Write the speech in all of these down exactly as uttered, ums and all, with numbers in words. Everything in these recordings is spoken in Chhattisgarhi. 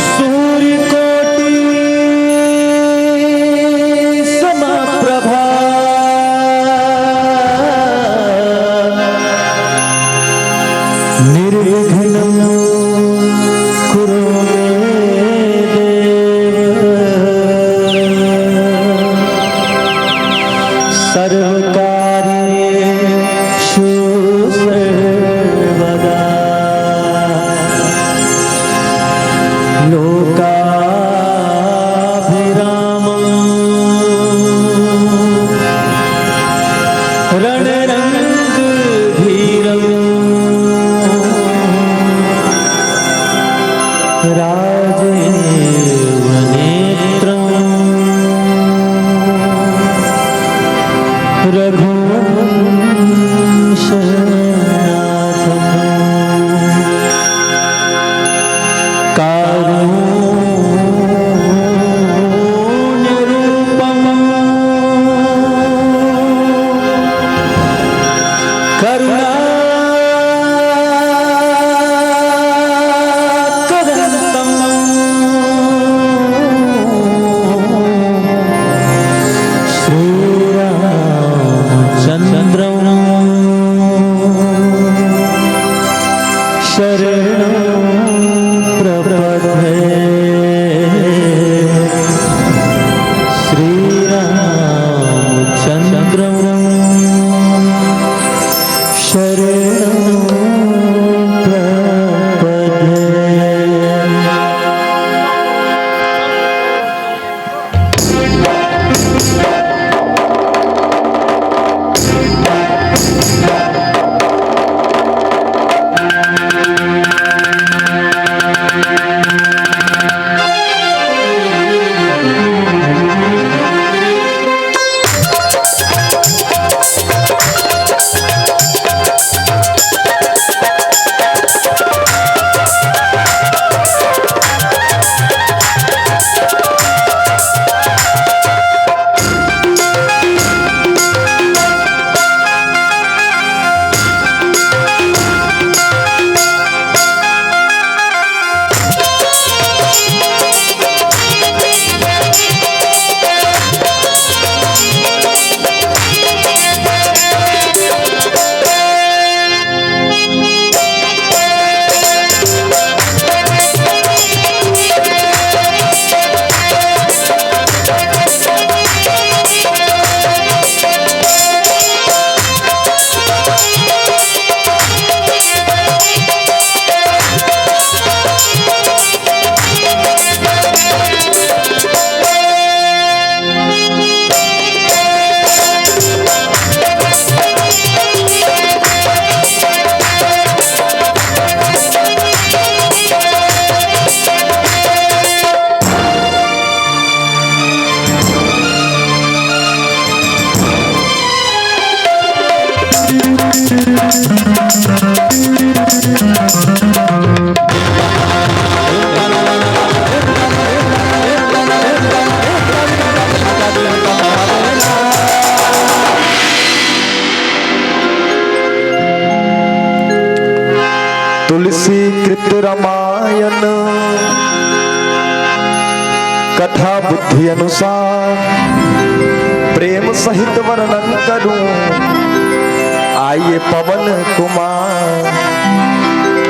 सूर्यकोटि समप्रभा निर्विघ्नं कुरु मे देव। सर्वकार्येषु सर्वदा लोकाभिरामम्। रणरङ्गधीरम् राजीवनेत्रम् रघुवंशनाथम्। कारुण्यरूपम् करुणाकरन्तम् श्रीरामचन्द्रम् शरणं प्रपद्ये। श्रीरामचन्द्रं शरणं प्रपद्ये। तुलसी कृत रामायण कथा बुद्धि अनुसार, प्रेम सहित वर्णन करूं, आइए पवन कुमार,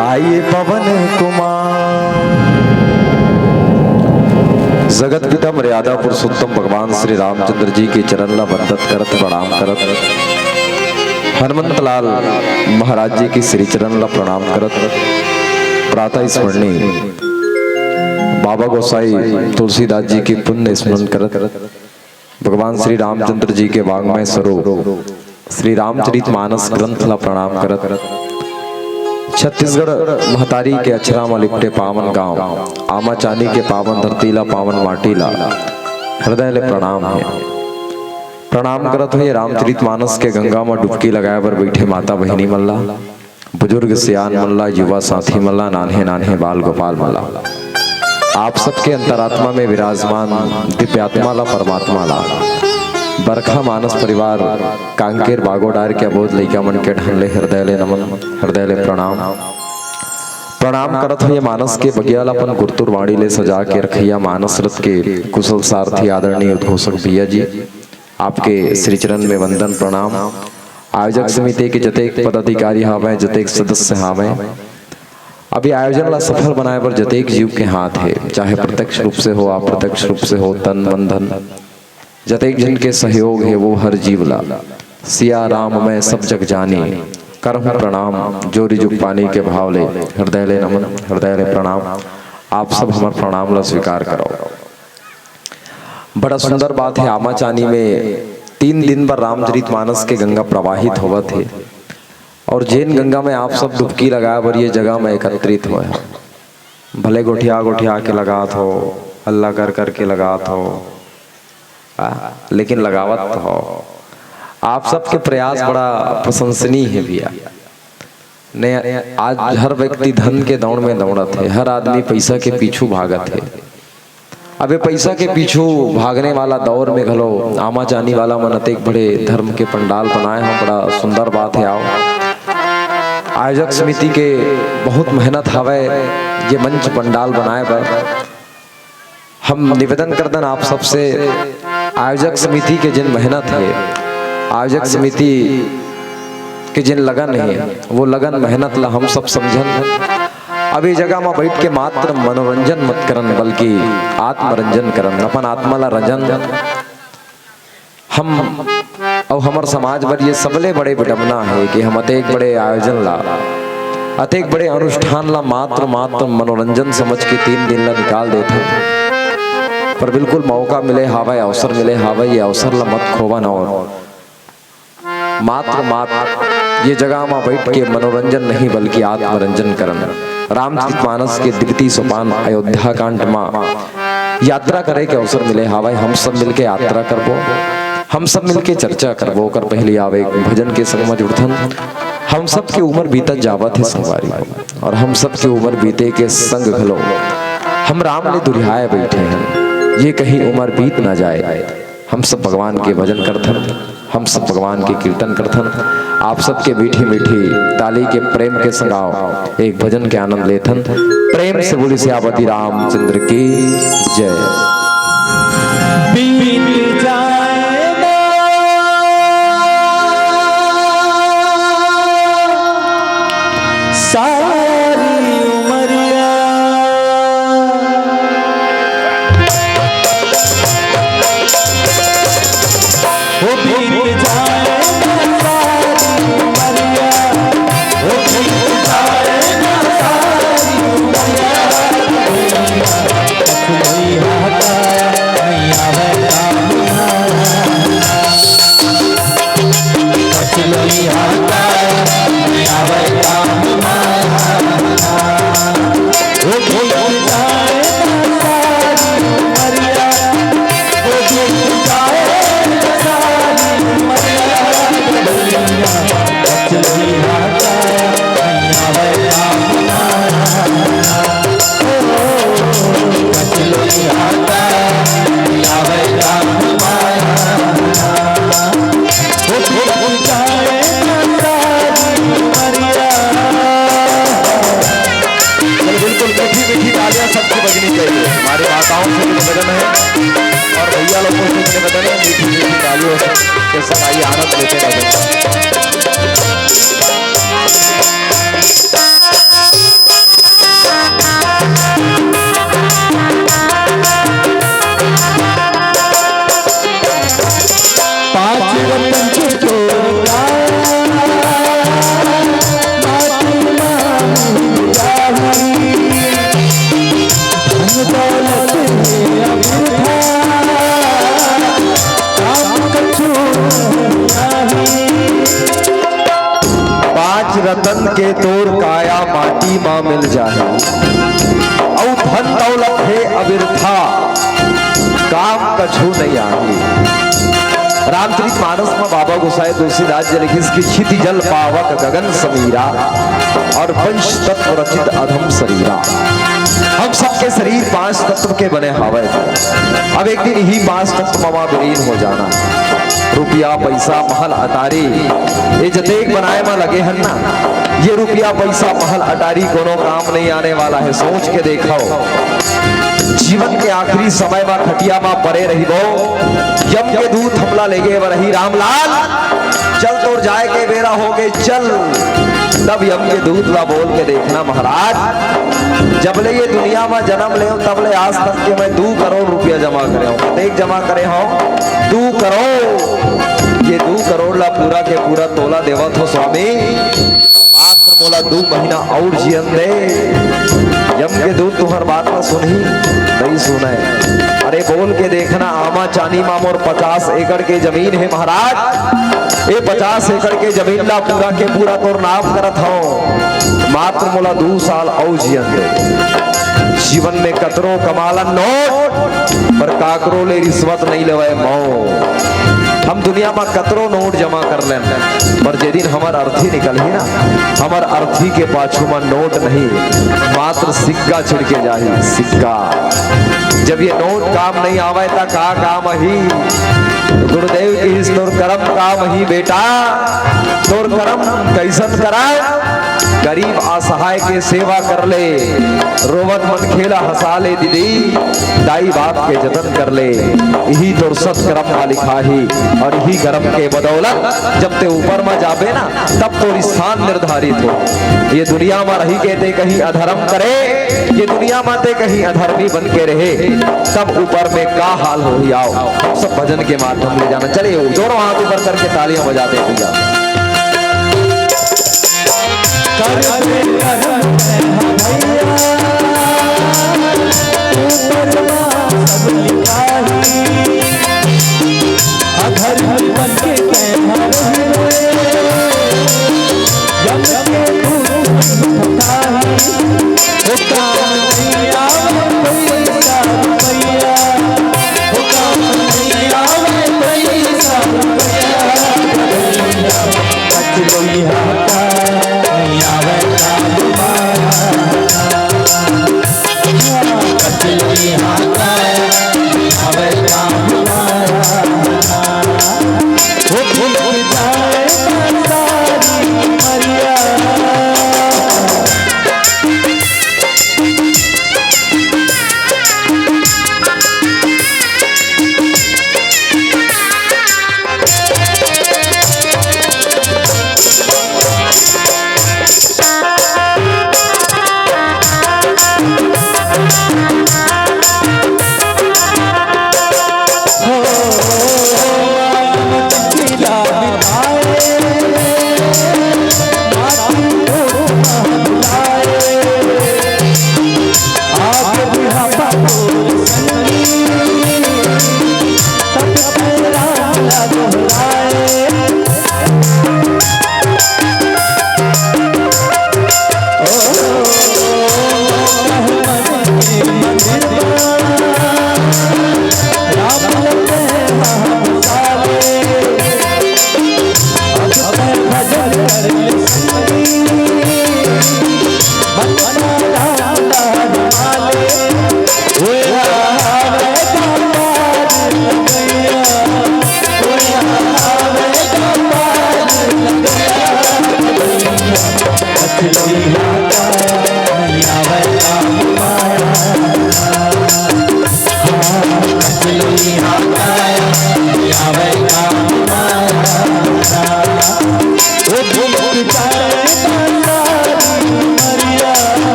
आइए पवन कुमार। जगत पिता मर्यादा पुरुषोत्तम भगवान श्री रामचंद्र जी के चरण ला वंदत करत, प्रणाम करत, हनुमंत लाल महाराज जी के श्री चरण ला प्रणाम करत, प्रातः स्मरणीय बाबा गोसाई तुलसीदास जी के पुण्य स्मरण करत, भगवान श्री रामचंद्र जी के वाङ्मय स्वरूप श्री रामचरित मानस ग्रंथ ला प्रणाम करत, छत्तीसगढ़ महतारी के अक्षरा म लिपटे पावन गांव, आमा चानी के पावन धरती ला, पावन माटी ला हृदय ले प्रणाम हे। प्रणाम करत हों ये रामचरित मानस के गंगा म डुबकी लगाए बर बइठे माता बहिनी मन ला, बुजुर्ग सियान मन ला, युवा साथी मन ला, नान्हे नान्हे बाल गोपाल मन ला। आप सबके अंतरात्मा में विराजमान दिव्य आत्मा ला, परमात्मा ला, बरखा मानस परिवार कांकेर बागोडार के अबोध लइका मन के ढंग ले हृदय ले नमन, हृदय ले प्रणाम। प्रणाम करत हुए मानस के बगिया ला अपन गुरतुर वाणी ले सजा के रखइया मानस रथ के कुशल सारथी आदरणीय उद्घोषक भैया जी, आपके श्री चरण में वंदन प्रणाम। आयोजक समिति के जतेक पदाधिकारी हावय, जतेक सदस्य हावय, अभी आयोजन ला सफल बनाए बर जतेक जीव के हाथ हे, चाहे प्रत्यक्ष रूप से हो, अप्रत्यक्ष रूप से हो, तन मन धन, जतेक जन के सहयोग हे, वो हर जीव ला सिया राम मैं सब जग जानी, करहूँ प्रणाम, जोरी जुग पानी के भाव ले, हृदय ले नमन, हृदय ले प्रणाम। आप सब हमर प्रणाम ला स्वीकार करो। बड़ा सुंदर बात हे, आमा चानी में तीन दिन बर रामचरित मानस के गंगा प्रवाहित होवत हे, और जेन गंगा में आप सब डुबकी लगाए बर ये जगह में एकत्रित होए हो, भले गोठिया गोठिया के लगात हो, हल्ला कर कर के लगात हो, आ, लेकिन लगावत हो। आप सबके प्रयास बड़ा प्रशंसनीय हे भैया। ने आज हर व्यक्ति धन के दौड़ में दौड़त हे, हर आदमी पैसा के पीछू भागत हे। अब ये पैसा के पीछू भागने वाला दौर में घलो आमा चानी वाला मन अतेक बड़े धर्म के पंडाल बनाए हे, बड़ा सुंदर बात हे। आओ, आयोजक समिति के बहुत मेहनत हवय ये मंच पंडाल बनाए बर। हम निवेदन करदन आप सबसे, आयोजक समिति के जिन मेहनत हे, आयोजक समिति के जिन लगन हे, वो लगन मेहनत ला हम सब समझन। अब ये जगह म बैठ के मात्र मनोरंजन मत करन, बल्कि आत्मरंजन करन, अपन आत्मा ला रंजन। हम अउ हमर समाज बर ये सबले बड़े विडंबना हे कि हम अतेक बड़े आयोजन ला, अतेक बड़े अनुष्ठान ला मात्र, मात्र मनोरंजन समझ के तीन दिन ला निकाल देथन। पर बिल्कुल मौका मिले हावय, अवसर मिले हावय, ये अवसर ला मत खोवन। और मात्र, मात्र ये जगह म बैठ के मनोरंजन नहीं, बल्कि आत्मरंजन करन। रामचरित मानस के द्वितीय सोपान अयोध्या कांड म यात्रा करे के अवसर मिले हावय। हम सब मिलके यात्रा करबो, हम सब मिलके चर्चा करबो। ओकर पहिली आवे एक भजन के संग म जुड़थन। हम सब के उम्र बीतत जावत हे संगवारी हो, और हम सब के उम्र बीते के संग घलो हम राम ले दुरिहाए बैठे हन। ये कहीं उम्र बीत ना जाए। हम सब भगवान के भजन करथन, हम सब भगवान के कीर्तन करथन। आप सबके मीठी मीठी ताली के प्रेम के संग आओ, एक भजन के आनंद लेथन। प्रेम से बोली सियापति रामचंद्र की जय। बीत जाए ना सारी उमरिया। ओ बीत जाए ना सारी उमरिया, ओ बीत जाए ना सारी उमरिया। कछु नहीं आता, नहीं आवे काम। कछु नहीं आता, नहीं आवे काम। ओ बीत जाए ना सारी उमरिया। चलो, बिल्कुल मीठी मीठी तालियां सबकी बजनी चाहिए। हमारे माताओं से भी निवेदन है और भैया लोगों से भी निवेदन है, मीठी मीठी तालियों से, के साथ आइए, आनंद लेते हैं। पांच रतन के तोर काया, माटी मा मिल जाही। धन दौलत हे अबिरथा, काम कछु नाही। पांच रतन के तोर काया माटी मा मिल जाही, अउ धन दौलत हे अबिरथा, काम कछु नहीं आही। रामचरित मानस में बाबा गोसाई तुलसीदास जी लिखिस कि क्षिति जल पावक गगन समीरा, और पंच तत्व रचित अधम शरीरा। हम सबके शरीर पांच तत्व के बने हावय। अब एक दिन इही पांच तत्व मा विलीन हो जाना। रुपया, पैसा, महल, अटारी, ये जतेक बनाए मा लगे हन ना, ये रुपया, पैसा, महल, अटारी कोनो काम नहीं आने वाला है। सोच के देखो, जीवन के आखिरी समय मा खटिया मा परे रहिबो, यम के दूत हमला लेगे बर ही, "रामलाल, चल, तोर जाए के बेरा हो गे, चल।" तब यम के दूत ला बोल के देखना, महाराज, जब ले ये दुनिया मा जन्म लेव, तब ले आज तक के मैं दू करोड़ रुपया जमा करे हंव। कतेक जमा करे हंव? दू करोड़। ये दू करोड़ ला पूरा के पूरा तोला देवत हंव, स्वामी। मात्र मोला दू महीना अउ जियन दे। यम के दूत तुंहर बात ला सुनही, नहीं सुनय। अरे बोल के देखना, आमा चानी मा मोर पचास एकड़ के जमीन हे महाराज, ए पचास एकड़ के जमीन ला पूरा के पूरा तोर नाम करत हंव, मात्र मोला दू साल अउ जियन दे। जीवन में कतरो कमालन नोट, पर काकरो ले रिश्वत नहीं लेवय मौत। हम दुनिया मा कतरो नोट जमा कर लेन, पर जे दिन हमर अर्थी निकलही ना, हमर अर्थी के पाछू मा नोट नहीं, मात्र सिक्का छिड़के जाही, सिक्का। जब ये नोट काम नहीं आवय, त का काम आही? गुरुदेव किहिस, "तोर करम काम आही बेटा।" तोर करम कइसन करय? गरीब असहाय के सेवा कर ले, रोवत मनखे ला हंसा ले दीदी, दाई बाप के जतन कर ले। इही तोर सत्करम मा लिखाही, अउ इही करम के बदौलत जब तें ऊपर मा जाबे ना, तब तोर स्थान निर्धारित हो। ये दुनिया मा रही के तें कहीं अधरम करे, ये दुनिया मा तें कहीं अधर्मी बन के रहे, तब ऊपर में का हाल होही। आओ, सब भजन के माध्यम ले जाना। चलिए, दोनों हाथ ऊपर करके तालियां बजाते हुए।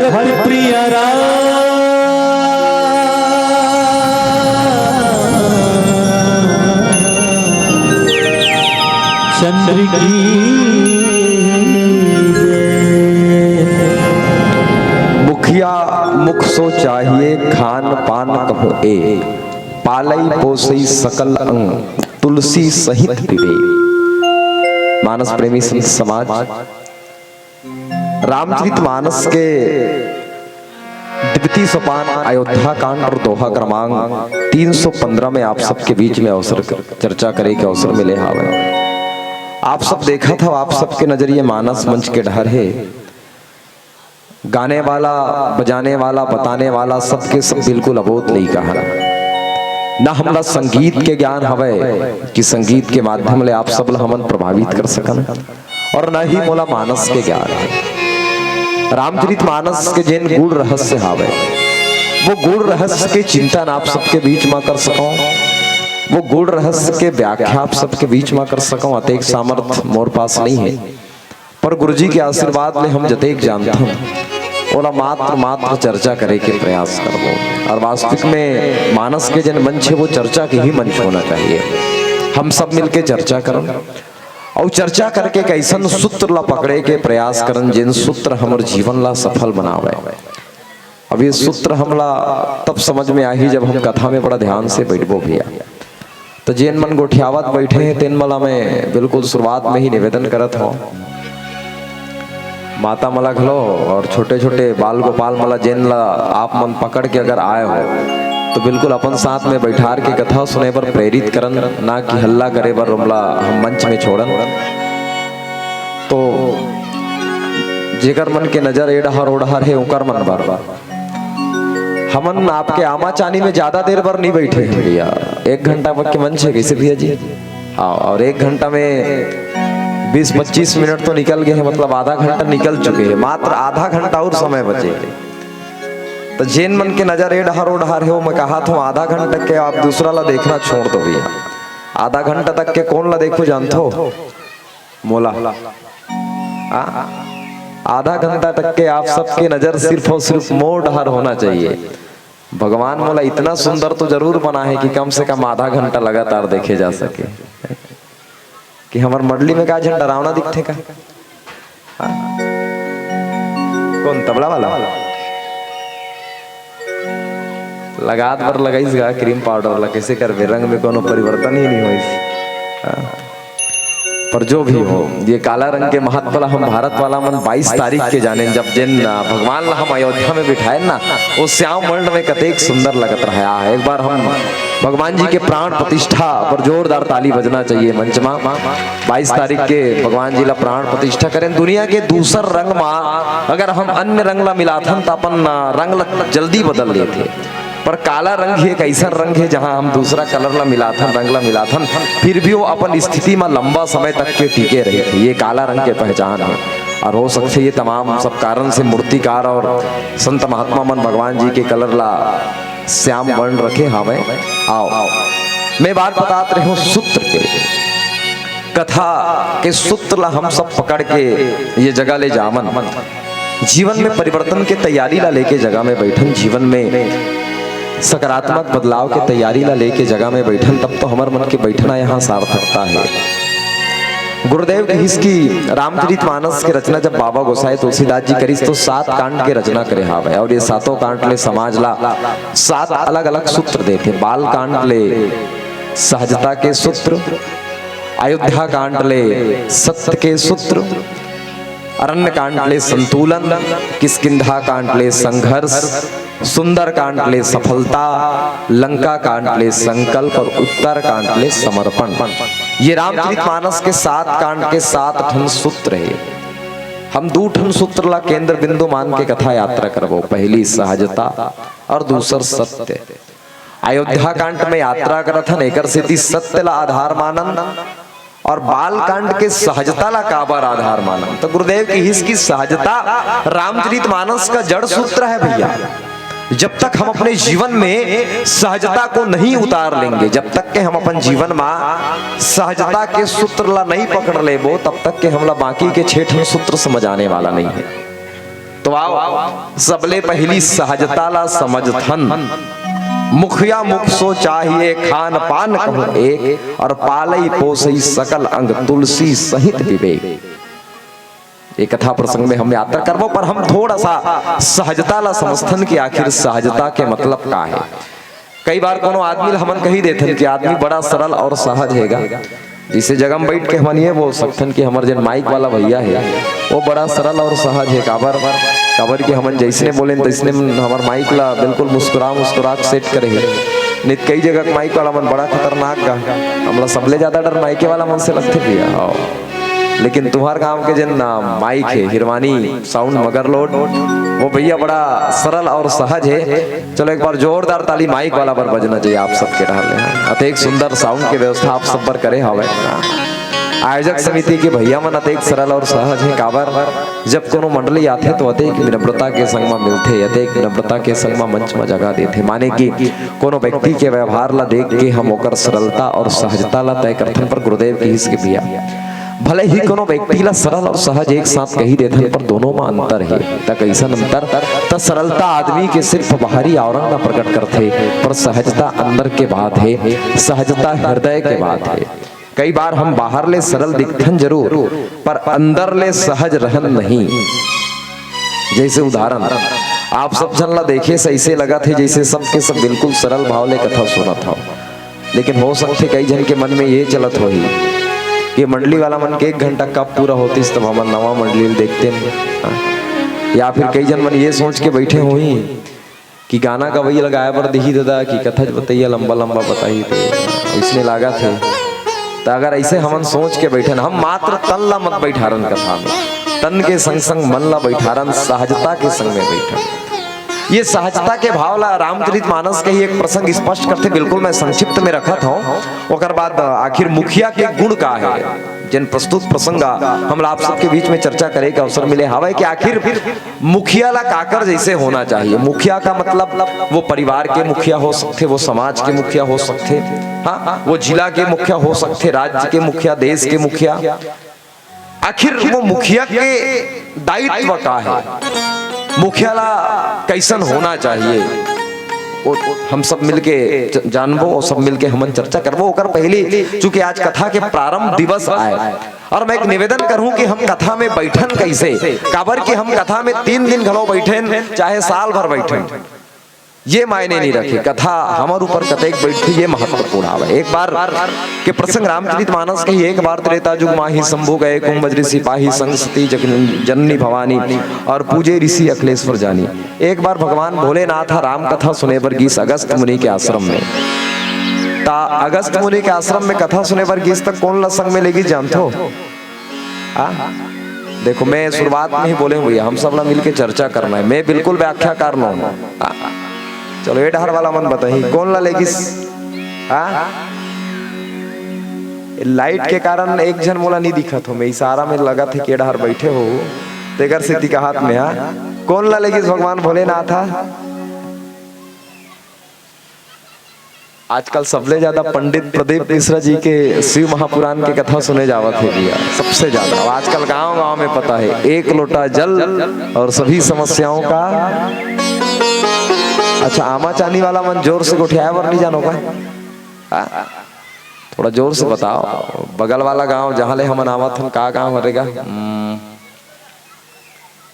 भरत प्रिय राम चंद्र की मुखिया मुख सो चाहिए खान पान कहूँ एक, पालई पोसई सकल अंग तुलसी सहित विवेक। मानस प्रेमी संत समाज, रामचरित मानस के द्वितीय सोपान अयोध्या कांड और दोहा क्रमांक तीन सौ पन्द्रह में आप सबके बीच में अवसर, चर्चा करे के अवसर मिले हावय। आप सब देखत हव, आप सबके नजरिए मानस मंच के डहर हे। गाने वाला, बजाने वाला, बताने वाला, सबके सब बिल्कुल अबोध लइका हन। ना हमला संगीत के ज्ञान हवय कि संगीत के माध्यम ले आप सब ला हमन प्रभावित कर सकन, और न ही मोला मानस के ज्ञान हे। रामचरित मानस के जेन गूढ़ रहस्य हावय, वो गूढ़ रहस्य के चिंतन आप सबके बीच म कर सकौं, वो गूढ़ रहस्य के व्याख्या आप सबके बीच म कर सकौं, अतेक सामर्थ मोर पास नहीं हे। पर गुरुजी के आशीर्वाद ले हम जतेक जानथन, ओला मात्र, मात्र चर्चा करे के प्रयास करबो। और वास्तविक में मानस के जेन मंच हे, वो चर्चा के ही मंच होना चाहिए। हम सब मिलके चर्चा करन, और चर्चा करके एक अइसन सूत्र ला पकड़े के प्रयास करन, जेन सूत्र हमर जीवन ला सफल बनावे। अब ये सूत्र हमला तब समझ में आही, जब हम कथा में बड़ा ध्यान से बैठबो भैया। तो जेन मन गोठियावत बैठे हे, तेन मला मैं बिल्कुल शुरुआत में ही निवेदन करत हौं, माता मला घलो और छोटे-छोटे बाल गोपाल मला, जेन ला आप मन पकड़ के अगर आए हो, तो बिल्कुल अपन साथ में बैठार के कथा सुने बर प्रेरित करन, ना कि हल्ला करे बर ओमला हम मंच में छोड़न। तो जेकर मन के नजर ए डहर ओ डहर हे, ओकर मन बर हमन आपके आमा चानी में ज्यादा देर बर नहीं बैठे हैं भैया। एक घंटा बर के मंच हे, कैसे भैया जी? हाँ, और एक घंटा में बीस पच्चीस मिनट तो निकल गए हैं, मतलब आधा घंटा निकल चुके हैं, मात्र आधा घंटा और समय बचे। तो जेन मन के नजर ए डहर ओ डहर हे, वो मैं कहा था, आधा घंटा के आप दूसरा ला देखना छोड़ दो भैया। आधा घंटा तक के कौन ला देखो जानथो? मोला। आ, आधा घंटा तक के आप सबके नजर सिर्फ और सिर्फ मोर डहर होना चाहिए। भगवान मोला इतना सुंदर तो जरूर बना है कि कम से कम आधा घंटा लगातार देखे जा सके। कि हमर मंडली में का झन डरावना दिखथे का? हाँ? कौन तबला वाला? लगात बर लगाइस गा cream powder ला, कैसे करबे, रंग में कोनो परिवर्तन ही नहीं होइस। हाँ। पर जो भी हो, ये काला रंग के महत्व ला हम भारत वाला मन बाईस तारीख के जानेन, जब जेन, आ, भगवान ला हम अयोध्या में बिठाएन ना, वो श्याम वर्ण में कतेक सुंदर लगत रहा है। एक बार हम भगवान जी के प्राण प्रतिष्ठा पर जोरदार ताली बजना चाहिए मंच मा। बाईस तारीख के भगवान जी ला प्राण प्रतिष्ठा करेन। दुनिया के दूसर रंग मा अगर हम अन्य रंग ला मिलाथन, त अपन, आ, रंग ला जल्दी बदल लेथे। पर काला रंग ही एक ऐसा रंग है, जहां हम दूसरा colour ला मिलाथन, रंग ला मिलाथन, फिर भी वो अपन स्थिति मा लंबा समय तक के टिके रहिथे। ये काला रंग के पहचान है। और हो सकथे ये तमाम सब कारण से मूर्तिकार और संत महात्मा मन भगवान जी के colour ला श्याम वर्ण रखे हावय। आओ, मैं बात बतात रहे हूँ सूत्र के, कथा के सूत्र ला हम सब पकड़ के ये जगह ले जावन। जीवन में परिवर्तन के तैयारी ला लेके जगह में बैठन, जीवन में सकारात्मक बदलाव के तैयारी ला लेके जगह में बैठन, तब तो हमर मन के बैठना यहाँ सार्थकता है। गुरुदेव कहिस कि रामचरित मानस के रचना जब बाबा गोसाई तुलसीदास जी करिस, तो सात कांड के रचना करे हावय, और ये सातों कांड ले समाज ला सात अलग-अलग सूत्र देथे। बाल कांड ले सहजता के सूत्र, अयोध्या कांड ले सत्य के सूत्र, अरण्य कांड ले संतुलन, किष्किंधा कांड ले संघर्ष, सुंदर कांड ले सफलता, लंका कांड ले संकल्प और उत्तर कांड ले समर्पण। ये रामचरित मानस के सात कांड के सात ठन सूत्र हे। हम दू ठन सूत्र ला केंद्र बिंदु मान के कथा यात्रा करबो। पहली सहजता और दूसर सत्य। अयोध्या कांड में यात्रा करत हन, एकर सेती सत्य ला आधार मानन, और बाल कांड के सहजता ला काबर आधार मानन। तो गुरुदेव कहिस कि सहजता रामचरित मानस का जड़ सूत्र है भैया। जब तक हम अपने जीवन में सहजता को नहीं उतार लेंगे, जब तक के हम अपन जीवन मा सहजता के सूत्र ला नहीं पकड़ लेबो, तब तक के हमला बाकी के छे ठन सूत्र समझ आने वाला नहीं है। तो आओ, सबले पहली सहजता ला समझथन। मुखिया मुख सो चाहिए खान पान कहूँ एक, और पालई पोसई सकल अंग तुलसी सहित विवेक। ये कथा प्रसंग में हम यात्रा करबो, पर हम थोड़ा सा सहजता ला समझथन कि आखिर सहजता के मतलब का हे। कई बार कोनो आदमी ला हमन कही देथन कि आदमी बड़ा सरल और सहज हेगा। जैसे जगह में बैठ के हमन ये बोल सकथन कि हमर जेन माइक वाला भैया हे, वो बड़ा सरल और सहज हे। काबर, काबर कि हमन जैसने बोलेन तैसने हमर माइक ला बिल्कुल मुस्कुरा मुस्कुरा के सेट करे हे। नहीं त कई जगह के माइक वाला मन बड़ा खतरनाक गा, हमला सबले ज्यादा डर माइके वाला मन से लगथे भैया। हाँ। लेकिन तुम्हार गांव के जेन, आ, माइक हे, हिरवानी साउंड मगरलोड, वो भैया बड़ा सरल और सहज हे। चलो एक बार जोरदार ताली माइक वाला बर बजना चाहिए आप सबके डहर ले। हाँ, अतेक सुंदर साउंड के व्यवस्था आप सब बर करे हवे। हाँ। आयोजक समिति के भैया मन अतेक सरल और सहज हे, काबर जब कोनो मंडली आथे तो अतेक विनम्रता के संग म मिलथे, अतेक विनम्रता के संग म मंच म जगह देथे। माने कि कोनो व्यक्ति के व्यवहार ला देख के हम ओकर सरलता और सहजता ला तय करथन, पर गुरुदेव कहिस के भैया, भले ही कोनो व्यक्ति ला सरल और सहज एक साथ कही देथन, पर दोनों म अंतर हे। त कइसन अंतर? त सरलता आदमी के सिर्फ बाहरी आवरण ला प्रकट करथे, पर सहजता अंदर के बात हे, सहजता हृदय के बात हे। कई बार हम बाहर ले सरल दिखथन जरूर, पर अंदर ले सहज रहन नहीं। जैसे उदाहरण, आप सब झन ला देखे से ऐसे लगत हे जैसे सबके सब बिल्कुल सरल भाव ले कथा सुनत हव, लेकिन हो सकथे कई झन के मन में ये चलत होही कि मंडली वाला मन के एक घंटा कब पूरा होतिस तब हमन नवा मंडली ल देखतेन। हाँ? या फिर कई झन मन ये सोच के बैठे होही कि गाना गवैया ल गाए बर दिही ददा कि कथा बतैया लंबा लंबा बताही, ते इसने लागत हे। त अगर ऐसे हमन सोच के बैठन, हम मात्र तन ला मत बैठारन कथा में, तन के संग संग मन ला बैठारन, सहजता के संग में बैठन। ये सहजता के भाव ला रामचरित मानस के ही एक प्रसंग स्पष्ट करथे, बिल्कुल मैं संक्षिप्त में रखत हूँ, ओकर बाद आखिर मुखिया के गुण का हे, जेन प्रस्तुत प्रसंग हमला आप सबके बीच में चर्चा करे के अवसर मिले हवय कि आखिर मुखिया ला काकर जैसे होना चाहिए। मुखिया का मतलब वो परिवार के मुखिया हो सकथे, वो समाज के मुखिया हो सकथे, हाँ, वो जिला के मुखिया हो सकथे, राज्य के मुखिया, देश के मुखिया। आखिर वो मुखिया के दायित्व का हे, मुखिया ला कैसन होना चाहिए, वो हम सब मिलके ज-, जानबो और सब मिलके हमन चर्चा करबो। ओकर पहली, चूंकि आज कथा के प्रारंभ दिवस आय, और मैं एक निवेदन करूं कि हम कथा में बैठन कैसे, काबर कि हम कथा में तीन दिन घलो बैठेन, चाहे साल भर बैठेन, ये मायने नहीं रखे, कथा हमर ऊपर कतेक बैठथे, ये महत्वपूर्ण हवे। एक बार के प्रसंग रामचरित मानस के ही, एक बार त्रेता युग माही शंभु गए, कुंभ ऋषि पाही संग सती जग जननी भवानी, और पूजे ऋषि अखिलेश्वर जानी। एक बार भगवान भोलेनाथ ह राम कथा सुने बर गीस अगस्त मुनि के आश्रम में। ता अगस्त मुनि के आश्रम में कथा सुने बर गीस, त कोन ला संग में लेगी जानथो? आ? देखो, मैं शुरुआत में ही बोले हूँ भैया, हम सब ला मिलके चर्चा करना है, मैं बिल्कुल व्याख्याकार नोहूँ। आ? चलो, ए डहर वाला मन बताही, कोन ला लेगिस? आ? ए लाइट के कारण एक झन मोला नहीं दिखत हो, मैं इशारा में लगत हे के डहर बैठे हो, तेकर सेती कहात में, हाँ? कोन ला लेगिस भगवान भोलेनाथ ह? आजकल सबले ज्यादा पंडित प्रदीप मिश्रा जी के शिव महापुराण के कथा सुने जावत हे भैया, सबसे ज्यादा। अब आजकल गांव-गांव में पता है, एक लोटा जल और सभी समस्याओं का। अच्छा, आमा चानी वाला मन जोर से गोठियाए बर नहीं जानो का? आ, थोड़ा जोर से बताओ, बगल वाला गांव जहां ले हमन आवत हन, का गांव हरे गा? हम्म,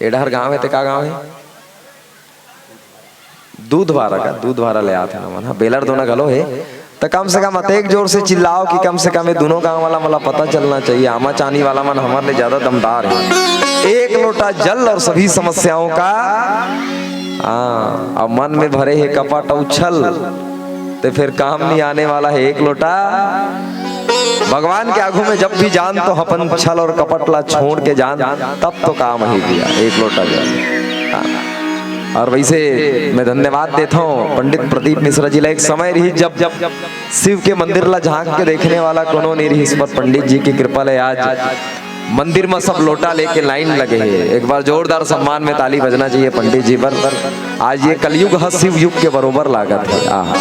ए डहर गांव हे ते का गांव हे? दूधवारा का, दूधवारा ले आत हे हमन, हाँ, बेलर दोना घलो हे। त कम से कम अतेक जोर से चिल्लाओ कि कम से कम ये दोनों गांव वाला मन ला पता चलना चाहिए, आमा चानी वाला मन हमर ले ज्यादा दमदार हे। एक लोटा जल और सभी समस्याओं का, हाँ, अब मन में भरे हे कपट और छल, ते फिर काम नहीं आने वाला है एक लोटा। भगवान के आगू में जब भी जान तो अपन छल और कपट ला छोड़ के जान, तब तो काम ही दिया एक लोटा जल। हाँ। और वैसे मैं धन्यवाद देता हूँ पंडित प्रदीप मिश्रा जी ला। एक समय रही जब, जब शिव के मंदिर ला झांक के देखने वाला कोनो नहीं रही, इस पर पंडित जी की कृपा ले आज मंदिर में सब लोटा लेके लाइन लगे हे। एक बार जोरदार सम्मान में ताली बजना चाहिए पंडित जी पर। आज ये कलयुग ह शिव युग के बरोबर लागत हे। आहा।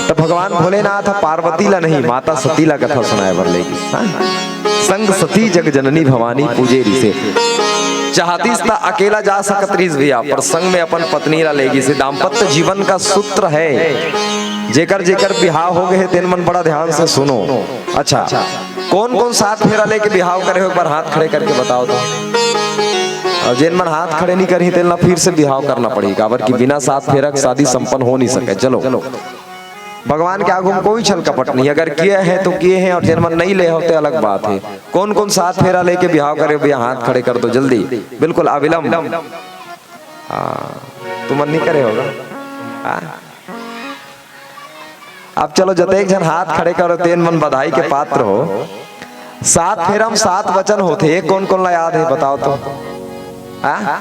तो भगवान भोलेनाथ पार्वती ला नहीं, माता सती ला कथा सुनाए बर लेगिस। हाँ? संग सती जग जननी भवानी पूजे रिसे। चाहतिस त अकेला जा सकत रिस भैया, पर संग में अपन पत्नी ला लेगिस। दाम्पत्य जीवन का सूत्र है, जेकर जेकर बिहाव हो गए हे, तेन मन बड़ा ध्यान से सुनो। अच्छा, कोन कोन सात फेरा लेके बिहाव करे हो, एक बार हाथ खड़े करके बताओ तो। अउ जेन मन हाथ खड़े नहीं करही, तेन ला फिर से बिहाव करना पड़ही, काबर कि बिना सात फेरा के शादी संपन्न हो नहीं सके। चलो, भगवान के आगू में कोई छल कपट नहीं, अगर किए हे तो किए हे, अउ जेन मन नहीं ले हो, ते अलग बात हे। कोन कोन सात फेरा लेके बिहाव करे हो भैया, हाथ खड़े कर दो जल्दी। बिल्कुल अविलंब। हाँ, तुमन नहीं करे होगा। हाँ? अब चलो, जतेक झन हाथ खड़े करो, तेन मन बधाई के पात्र हो। सात फेरा म सात वचन होथे, ये कोन कोन ला याद हे, बताओ तो। हाँ?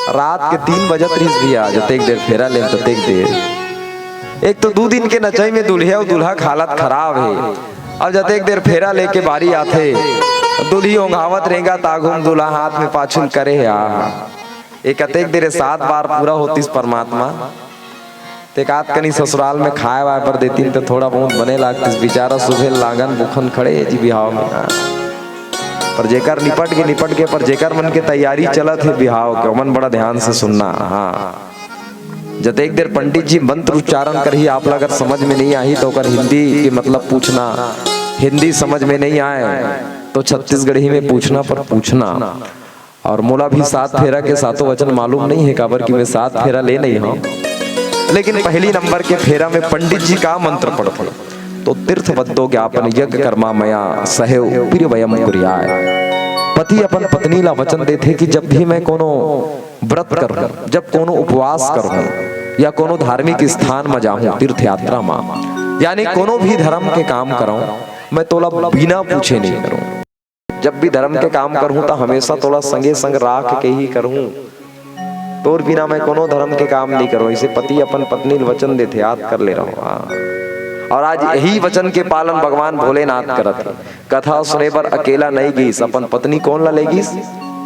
रात के तीन बजत रहिस भैया, जतेक देर फेरा लेम ततेक देर। एक तो दू दिन के नचई में दुल्हे अउ दूल्हा के हालत खराब हे। अब जतेक देर फेरा लेके बारी आथे, दुल्ही ओंघावत रेंगत आगू म, दूल्हा हाथ में पाछू म करे हे। आ, ए कतेक देर सात बार पूरा होतिस परमात्मा। ते कात कनी ससुराल में खाए वाए बर देतिन त थोड़ा बहुत बने लागतिस। बेचारा सुबह लागन भूखन खड़े हे जी बिहाव में। हाँ। पर जेकर निपट के, निपट के, पर जेकर मन के तैयारी चलत हे बिहाव के, ओमन बड़ा ध्यान से सुनना। हाँ। जतेक देर पंडित जी मंत्र उच्चारण करही, आप ला अगर समझ में नहीं आही तो ओकर हिंदी के मतलब पूछना, हिंदी समझ में नहीं आए तो छत्तीसगढ़ी में पूछना, पर पूछना। अउ मोला भी सात फेरा के सातों वचन मालूम नहीं हे, काबर कि मैं सात फेरा ले नहीं हूँ। लेकिन पहली नंबर के फेरा में पंडित जी का मंत्र पढ़थे, तो तीर्थ बद्धो ज्ञापन यज्ञ कर्मा मया सहेव प्रिय वयम कुर्याय। पति अपन पत्नी ला वचन देथे कि जब भी मैं कोनो व्रत करहूँ, जब कोनो उपवास करहूँ या कोनो धार्मिक स्थान म जाहूँ, तीर्थ यात्रा म, यानी कोनो भी धर्म के काम करहूँ, मैं तोला बिना पूछे नहीं करूँ। जब भी धर्म के काम करहूँ, त हमेशा तोला संगे संग राख के ही करहूँ। तोर बिना मैं कोनो धर्म के काम नहीं करहूँ। इसे पति अपन पत्नी ल वचन देथे, याद कर ले रहो। हाँ। अउ आज यही वचन के पालन भगवान भोलेनाथ करत हे। कथा सुने बर अकेला नहीं गीस, अपन पत्नी कोन ला ले गीस?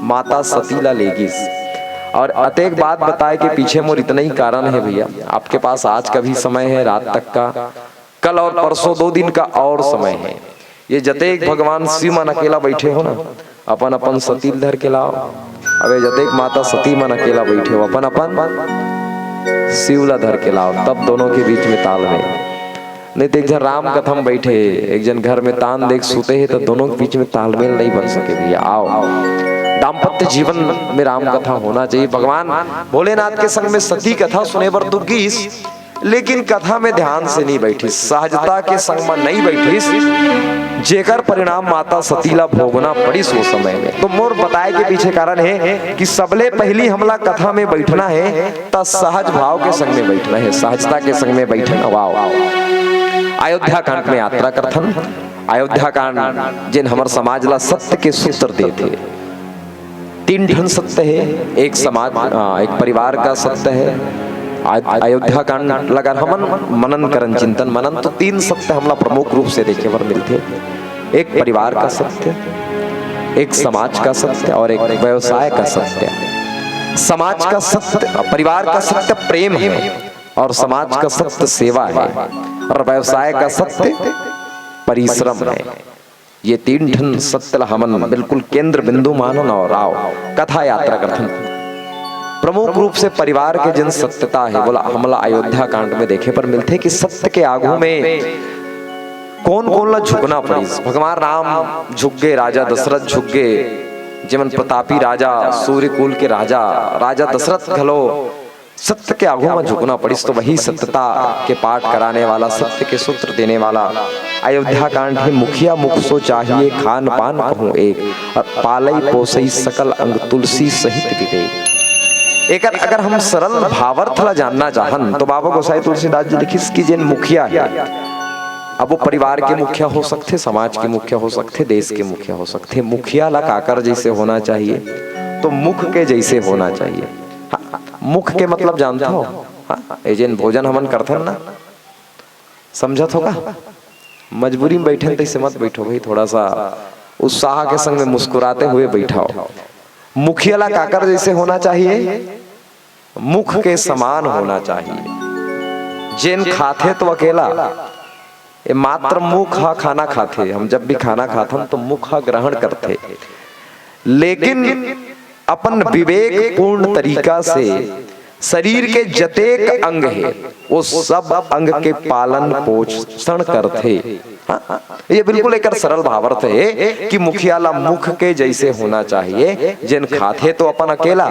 माता सती ला ले गीस। अउ अतेक बात बताए के पीछे मोर इतना ही कारण हे भैया। आपके पास आज का भी समय है, रात तक का, कल और परसों दो दिन का और समय है। ये जतेक भगवान शिव मन अकेला बैठे हो ना, अपन अपन सती ल धर के लाओ। अबे जतेक माता सती मन अकेला बैठे हो, अपन अपन शिव ला धर के लाओ, तब दोनों के बीच में तालमेल। नहीं तो एक झन राम कथा में बैठे, एक झन घर में तान देख सुते हे, तो दोनों के बीच में तालमेल नहीं बन सके भैया। आओ, दाम्पत्य जीवन में राम कथा होना चाहिए। भगवान भोलेनाथ के संग में सती कथा सुने बर तो गीस, लेकिन कथा में ध्यान से नहीं बैठिस, सहजता के संग में नहीं बैठिस, जेकर परिणाम माता सती ला भोगना पड़िस वो समय में। तो मोर बताए के पीछे कारण हे कि सबले पहली हमला कथा में बैठना हे, त सहज भाव के संग में बैठना हे, सहजता के संग में बैठन। वाओ, अयोध्या कांड में यात्रा करथन। अयोध्या कांड जेन हमर समाज ला सत्य के सूत्र देथे। तीन ठन सत्य हे, एक समाज, आ, एक परिवार का सत्य हे, आ, अयोध्या कांड ल अगर हमन मनन करन, चिंतन मनन, तो तीन सत्य हमला प्रमुख रूप से देखे बर मिलथे। एक परिवार का सत्य, एक समाज का सत्य और एक व्यवसाय का सत्य। समाज का सत्य, परिवार का सत्य प्रेम है और समाज का सत्य सेवा है और व्यवसाय का सत्य परिश्रम है। ये तीन ठन सत्य ला हमन बिल्कुल केंद्र बिंदु मानन अउ आओ कथा यात्रा करथन। प्रमुख रूप से परिवार के जेन सत्यता हे, वोला हमला अयोध्या कांड में देखे बर मिलथे कि सत्य के आगू में कोन कोन ला झुकना पड़िस। भगवान राम झुक गे, राजा दशरथ झुक गे, जेमन प्रतापी राजा, सूर्यकुल के राजा, राजा दशरथ घलो सत्य के आगू में झुकना पड़िस। तो वही सत्यता के पाठ कराने वाला, सत्य के सूत्र देने वाला अयोध्या कांड हे। मुखिया मुख सो चाहिए खान पान कहूँ एक, और पालई पोसई सकल अंग तुलसी सहित विवेक। एकर अगर हम सरल भावार्थ ला जानना चाहन, तो बाबा गोसाई तुलसीदास जी लिखिस कि जेन मुखिया हे, अब वो परिवार के मुखिया हो सकथे, समाज के मुखिया हो सकथे, देश के मुखिया हो सकथे। मुखिया ला काकर जैसे होना चाहिए, तो मुख के जैसे होना चाहिए। हाँ, मुख के मतलब जानत हो? हाँ, ए जेन भोजन हमन करथन ना, समझत हो का? मजबूरी में बैठन तैसे मत बैठो भाई, थोड़ा सा उत्साह के संग में मुस्कुराते हुए बैठाओ। मुखिया ला काकर जैसे होना चाहिए? मुख के समान होना चाहिए। जेन खाथे तो अकेला, ये मात्र मुख हा खाना खाथे। हम जब भी खाना खाथन तो मुख हा ग्रहण करथे, लेकिन अपन विवेकपूर्ण तरीका से शरीर के जतेक अंग हे, वो सब अंग के पालन पोषण करथे। हाँ, ये बिल्कुल एकर सरल भावार्थ हे कि मुखिया ला मुख के जैसे होना चाहिए, जेन खाथे तो अपन अकेला,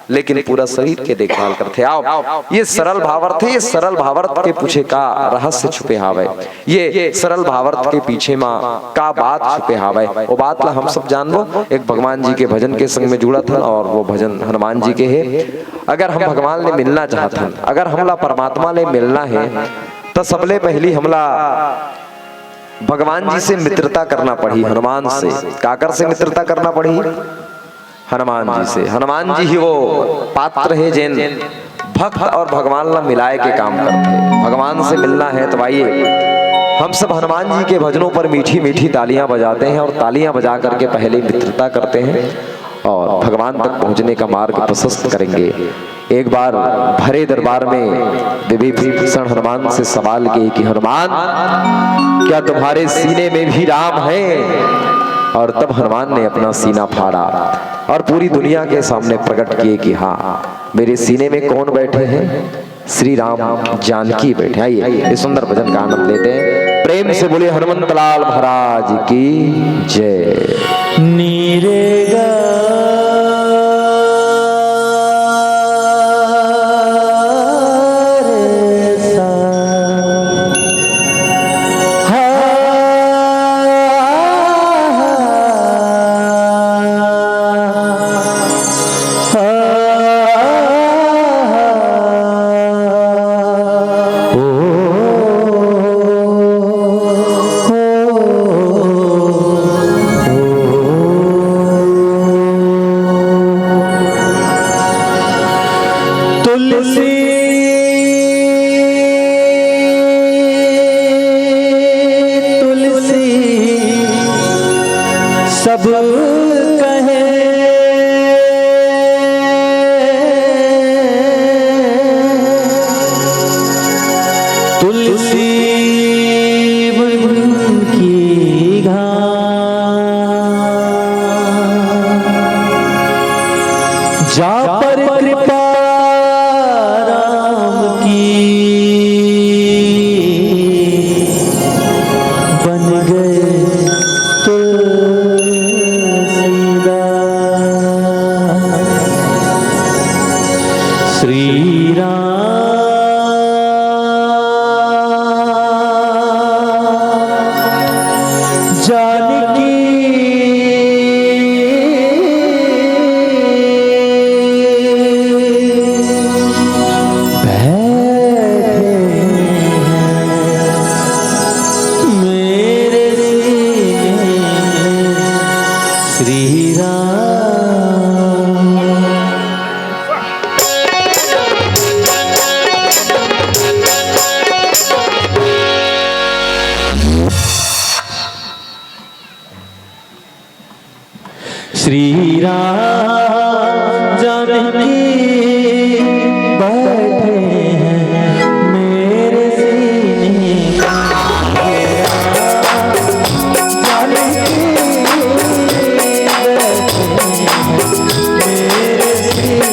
लेकिन पूरा शरीर के देखभाल करथे। आओ, ये सरल भावार्थ हे, ये सरल भावार्थ के पीछे का रहस्य छुपे हावय, ये सरल भावार्थ के पीछे मा का बात छुपे हावय, वो बात ला हम सब जानबो। एक भगवान जी के भजन के संग में जुड़त हन और वो भजन हनुमान जी के हे। अगर हम भगवान ले मिलना चाहत हन, अगर हमला परमात्मा ले मिलना हे, त सबले पहली हमला भगवान जी से मित्रता करना पड़ही, हनुमान से। काकर से मित्रता करना पड़ही? हनुमान जी से। हनुमान जी ही वो पात्र हे, जेन भक्त और भगवान ला मिलाए के काम करथे। भगवान से मिलना है तो आइए, हम सब हनुमान जी के भजनों पर मीठी मीठी तालियां बजाते हैं और तालियां बजा करके पहले मित्रता करते हैं और भगवान तक पहुंचने का मार्ग प्रशस्त करेंगे। एक बार भरे दरबार में विभीषण हनुमान से सवाल किए कि हनुमान, क्या तुम्हारे सीने में भी राम है? और तब हनुमान ने अपना सीना फाड़ा और पूरी दुनिया के सामने प्रकट किए कि हाँ, मेरे सीने में कौन बैठे हैं? श्री राम जानकी बैठे। आइए, इस सुंदर भजन का आनंद लेते हैं। प्रेम से बोलिए हनुमंत लाल महाराज की जय। तुलसी, तुलसी सब कहे, तुलसी वन की घास। जा पर कृपा राम की, बन गए तुलसीदास। श्री राम जानकी बैठे हैं मेरे सीने में श्री राम। श्री राम जानकी बैठे हैं मेरे सीने में। जानकी बैठे हैं मेरे सीने में।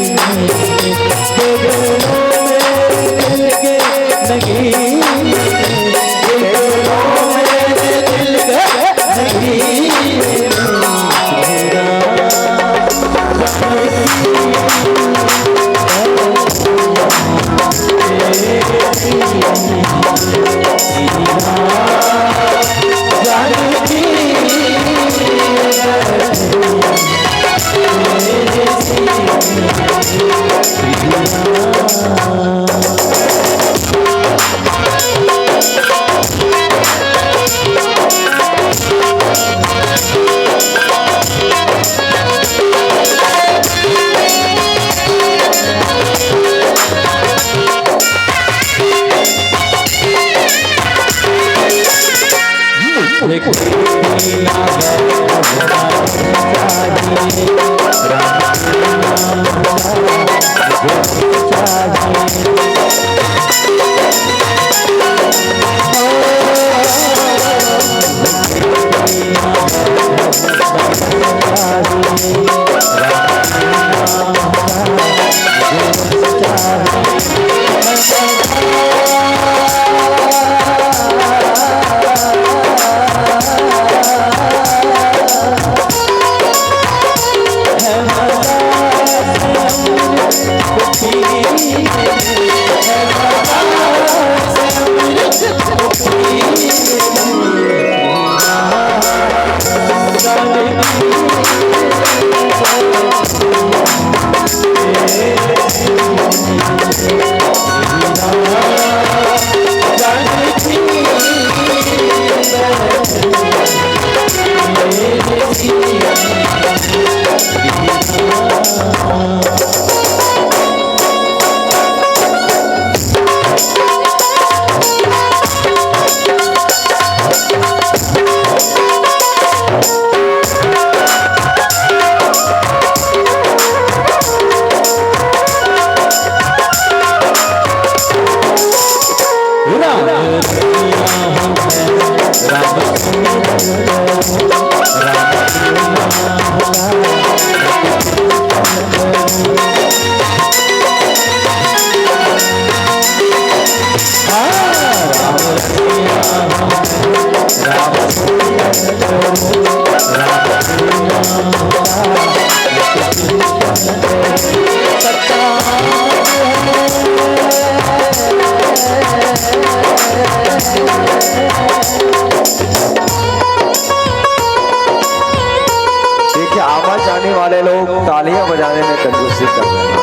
देखिए, आवाज आने वाले लोग तालियां बजाने में कंजूसी कर रहे हैं।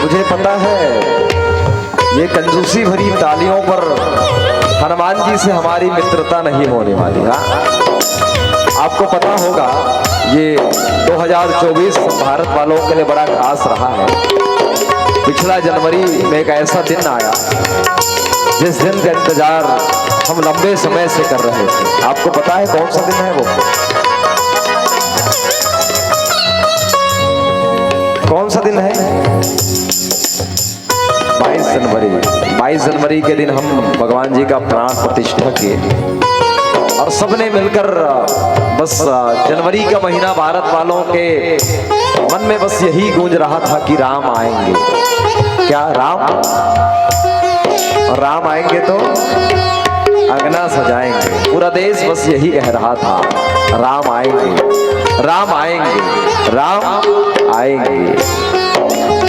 मुझे पता है, ये कंजूसी भरी तालियों पर हनुमान जी से हमारी मित्रता नहीं होने वाली। हाँ, आपको पता होगा, ये दो हज़ार चौबीस भारत वालों के लिए बड़ा खास रहा है। पिछला जनवरी में एक ऐसा दिन आया, जिस दिन का इंतजार हम लंबे समय से कर रहे थे। आपको पता है कौन सा दिन है वो? कौन सा दिन है? बाईस जनवरी। बाईस जनवरी के दिन हम भगवान जी का प्राण प्रतिष्ठा किए और सबने मिलकर, बस, जनवरी का महीना, भारत वालों के मन में बस यही गूंज रहा था कि राम आएंगे। क्या राम? और राम आएंगे तो अंगना सजाएंगे। पूरा देश बस यही कह रहा था, राम आएंगे, राम आएंगे, राम आएंगे।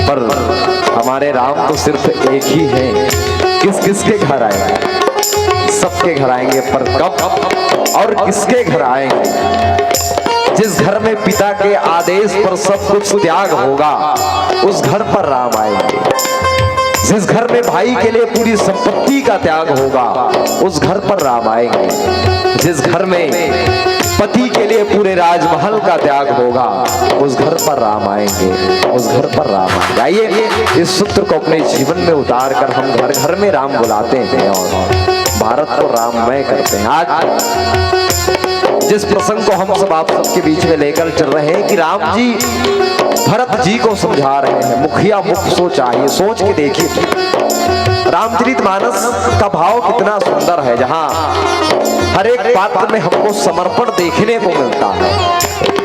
पर हमारे राम तो सिर्फ एक ही है। किस किसके घर आएंगे? सबके घर आएंगे, पर कब और किसके घर आएंगे? जिस घर में पिता के आदेश पर सब कुछ त्याग होगा, उस घर पर राम आएंगे। जिस घर में भाई के लिए पूरी संपत्ति का त्याग होगा, उस घर पर राम आएंगे। जिस घर में पति के लिए पूरे राजमहल का त्याग होगा, उस घर पर राम आएंगे, उस घर पर राम आएंगे। आइए, इस सूत्र को अपने जीवन में उतार कर हम घर घर में राम बुलाते हैं और भारत को राममय करते हैं। आज जिस प्रसंग को हम सब आप सबके बीच में लेकर चल रहे हैं कि राम जी भरत जी को समझा रहे हैं, मुखिया मुख सो चाहिए। सोच के देखिए, रामचरित मानस का भाव कितना सुंदर है, जहां हर एक पात्र में हमको समर्पण देखने को मिलता है।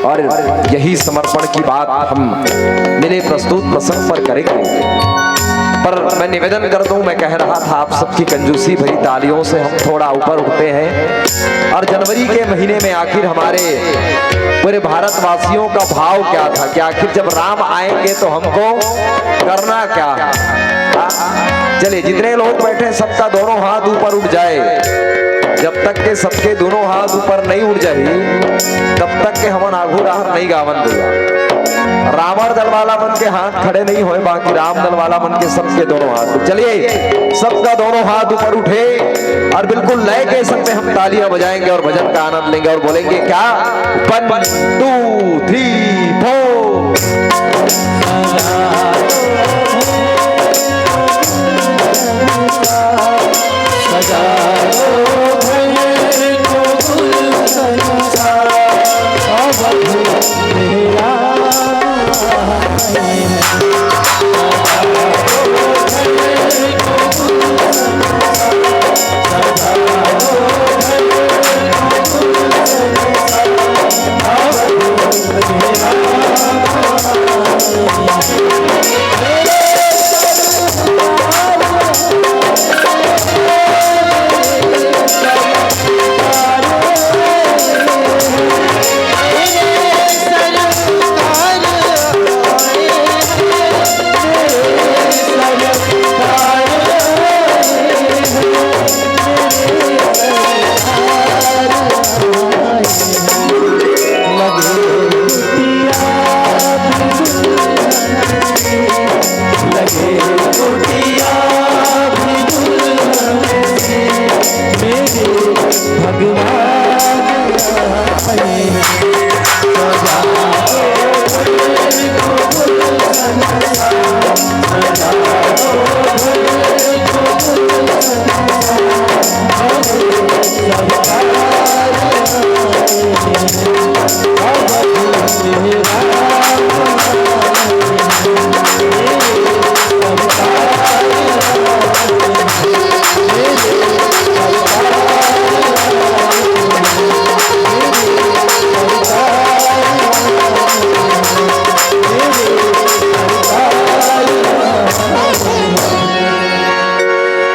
और यही समर्पण की बात हम मिले प्रस्तुत प्रसंग पर करेंगे। पर मैं निवेदन कर दूं, मैं कह रहा था आप सबकी कंजूसी भरी तालियों से हम थोड़ा ऊपर उठते हैं। और जनवरी के महीने में आखिर हमारे पूरे भारतवासियों का भाव क्या था कि आखिर जब राम आएंगे तो हमको करना क्या है? हाँ? चलिए, जितने लोग बैठे हैं, सबका दोनों हाथ ऊपर उठ जाए। जब तक के सबके दोनों हाथ ऊपर नहीं उठ जाए, तब तक के हमन आघू राहर नहीं गावन दिया। रावण दल वाला मन के हाथ खड़े नहीं होए, बाकी राम दल वाला मन के सबके दोनों हाथ। चलिए, सबका दोनों हाथ ऊपर उठे और बिल्कुल लय के संग में हम तालियां बजाएंगे और भजन का आनंद लेंगे और बोलेंगे क्या? One, two, three, four।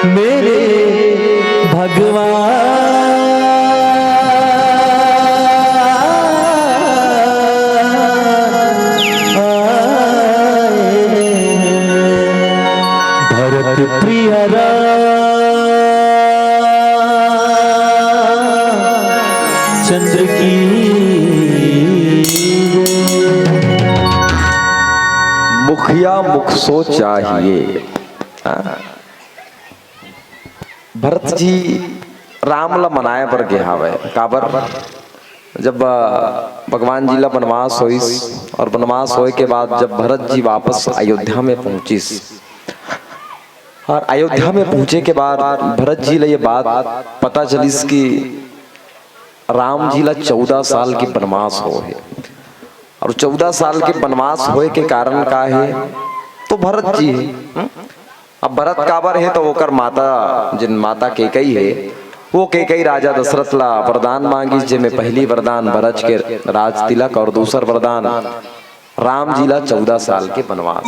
मेरे भगवान, भरत प्रिय रामचंद्र की। मुखिया मुख सो चाहिए। हाँ। भरत जी राम ला मनाए बर गे हावय। काबर? जब, अ, भगवान जी ला बनवास होइस और बनवास होए के बाद जब भरत जी वापस अयोध्या में पहुंचिस और अयोध्या में पहुंचे के बाद भरत जी ला ये बात पता चलिस कि राम जी ला चौदह साल के बनवास होए हे। और चौदह साल के बनवास होए के कारण का हे? तो भरत जी हे। हम्म? अब भरत काबर हे? तो ओकर माता, जिन माता केकई हे, वो केकई राजा दशरथ ला वरदान मांगिस, जेमे पहली वरदान भरत के राज तिलक और दूसर वरदान राम जी ला चौदह साल के बनवास।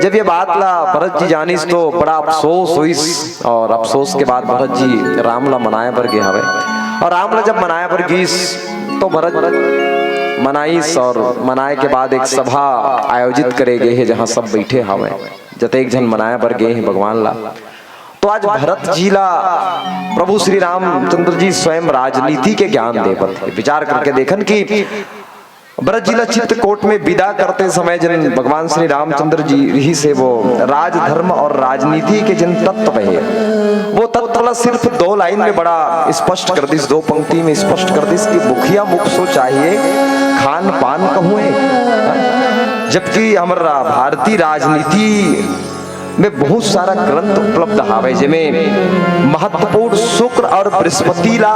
जब ये बात ला भरत जी जानिस तो बड़ा अफसोस होइस और अफसोस के बाद भरत जी राम ला मनाए बर गे हवे। और राम ला जब मनाए बर गीस तो भरत मनाइस और मनाए के बाद एक सभा आयोजित करे गे हे, जहाँ सब बैठे हवे, जतेक झन मनाए बर गे हे भगवान ला। तो आज भरत जी ला प्रभु श्री रामचंद्र जी स्वयं राजनीति के ज्ञान देवत हे। विचार करके देखन कि भरत जी ला चित्रकूट में विदा करते समय जिन भगवान श्री रामचंद्र जी रिहिस हे, वो राजधर्म और राजनीति के जिन तत्व हे, वो तत्व ला सिर्फ दो लाइन में बड़ा स्पष्ट कर दिस, दो पंक्ति में स्पष्ट कर दिस कि मुखिया मुख सो चाहिए, खान पान कहूँ। जबकि हमारा भारतीय राजनीति में बहुत सारा ग्रंथ उपलब्ध हावय, जेमे महत्वपूर्ण शुक्र और बृहस्पति ला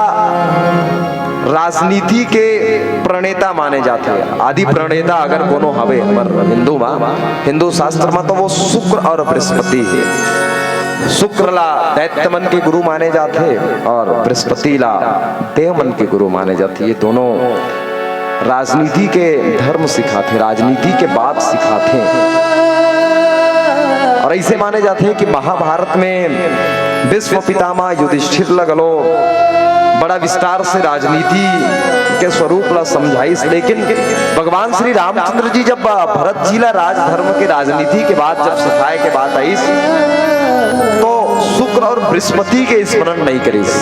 राजनीति के प्रणेता माने जाथे। आदि प्रणेता अगर कोनो हवे हमर हिंदू मा, हिंदू शास्त्र मा, तो वो शुक्र और बृहस्पति हे। शुक्र ला दैत्य मन के गुरु माने जाथे और बृहस्पति ला देव मन के गुरु माने जाथे। ये दोनों राजनीति के धर्म सिखाथे, राजनीति के बात सिखाथे। और ऐसे माने जाथे कि महाभारत में भीष्म पितामह युधिष्ठिर ला घलो बड़ा विस्तार से राजनीति के स्वरूप ला समझाइस, लेकिन भगवान श्री रामचंद्र जी जब भरत जी ला राजधर्म के, राजनीति के बात जब सिखाए के बात आइस, तो शुक्र और बृहस्पति के स्मरण नहीं करिस।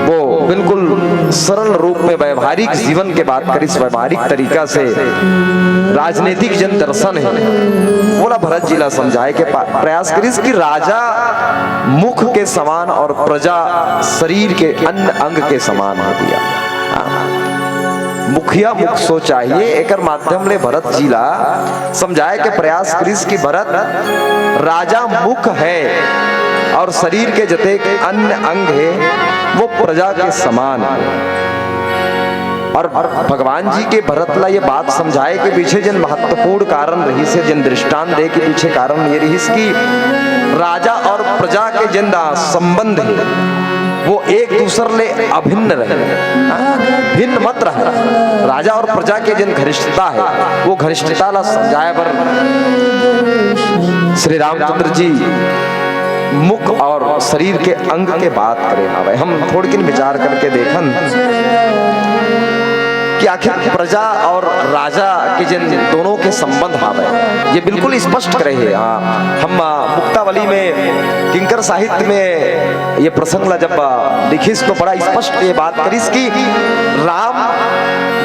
वो बिल्कुल सरल रूप में व्यवहारिक जीवन के बात करिस, व्यवहारिक तरीका से राजनीतिक जन दर्शन हे, वोला भरत जी ला समझाए के पा-, प्रयास करिस कि राजा मुख के समान और प्रजा शरीर के अन्य अंग के समान हे भैया। हाँ। मुखिया मुख सो चाहिए, एकर माध्यम ले भरत जी ला समझाए के प्रयास करिस कि भरत, राजा मुख हे और शरीर के जतेक अन्य अंग हे, वो प्रजा के समान हे। और भगवान जी के भरत ला ये बात समझाए के पीछे जिन महत्वपूर्ण कारण रहिस हे, जिन दृष्टांत दे के पीछे कारण ये रहिस कि राजा और प्रजा के जिन संबंध हे, वो एक दूसर ले अभिन्न रहे, भिन्न मत रहे। राजा और प्रजा के जिन घनिष्ठता हे, वो घनिष्ठता ला समझाए बर श्री रामचंद्र जी मुख और शरीर के अंग के बात करे हावय। हम थोड़किन विचार करके देखन कि आखिर प्रजा और राजा के जिन दोनों के संबंध हावय, ये बिल्कुल स्पष्ट करे हे। हाँ, हम, आ, मुक्तावली में किंकर साहित्य में ये प्रसंग ला जब, आ, लिखिस तो बड़ा स्पष्ट ये बात करिस कि राम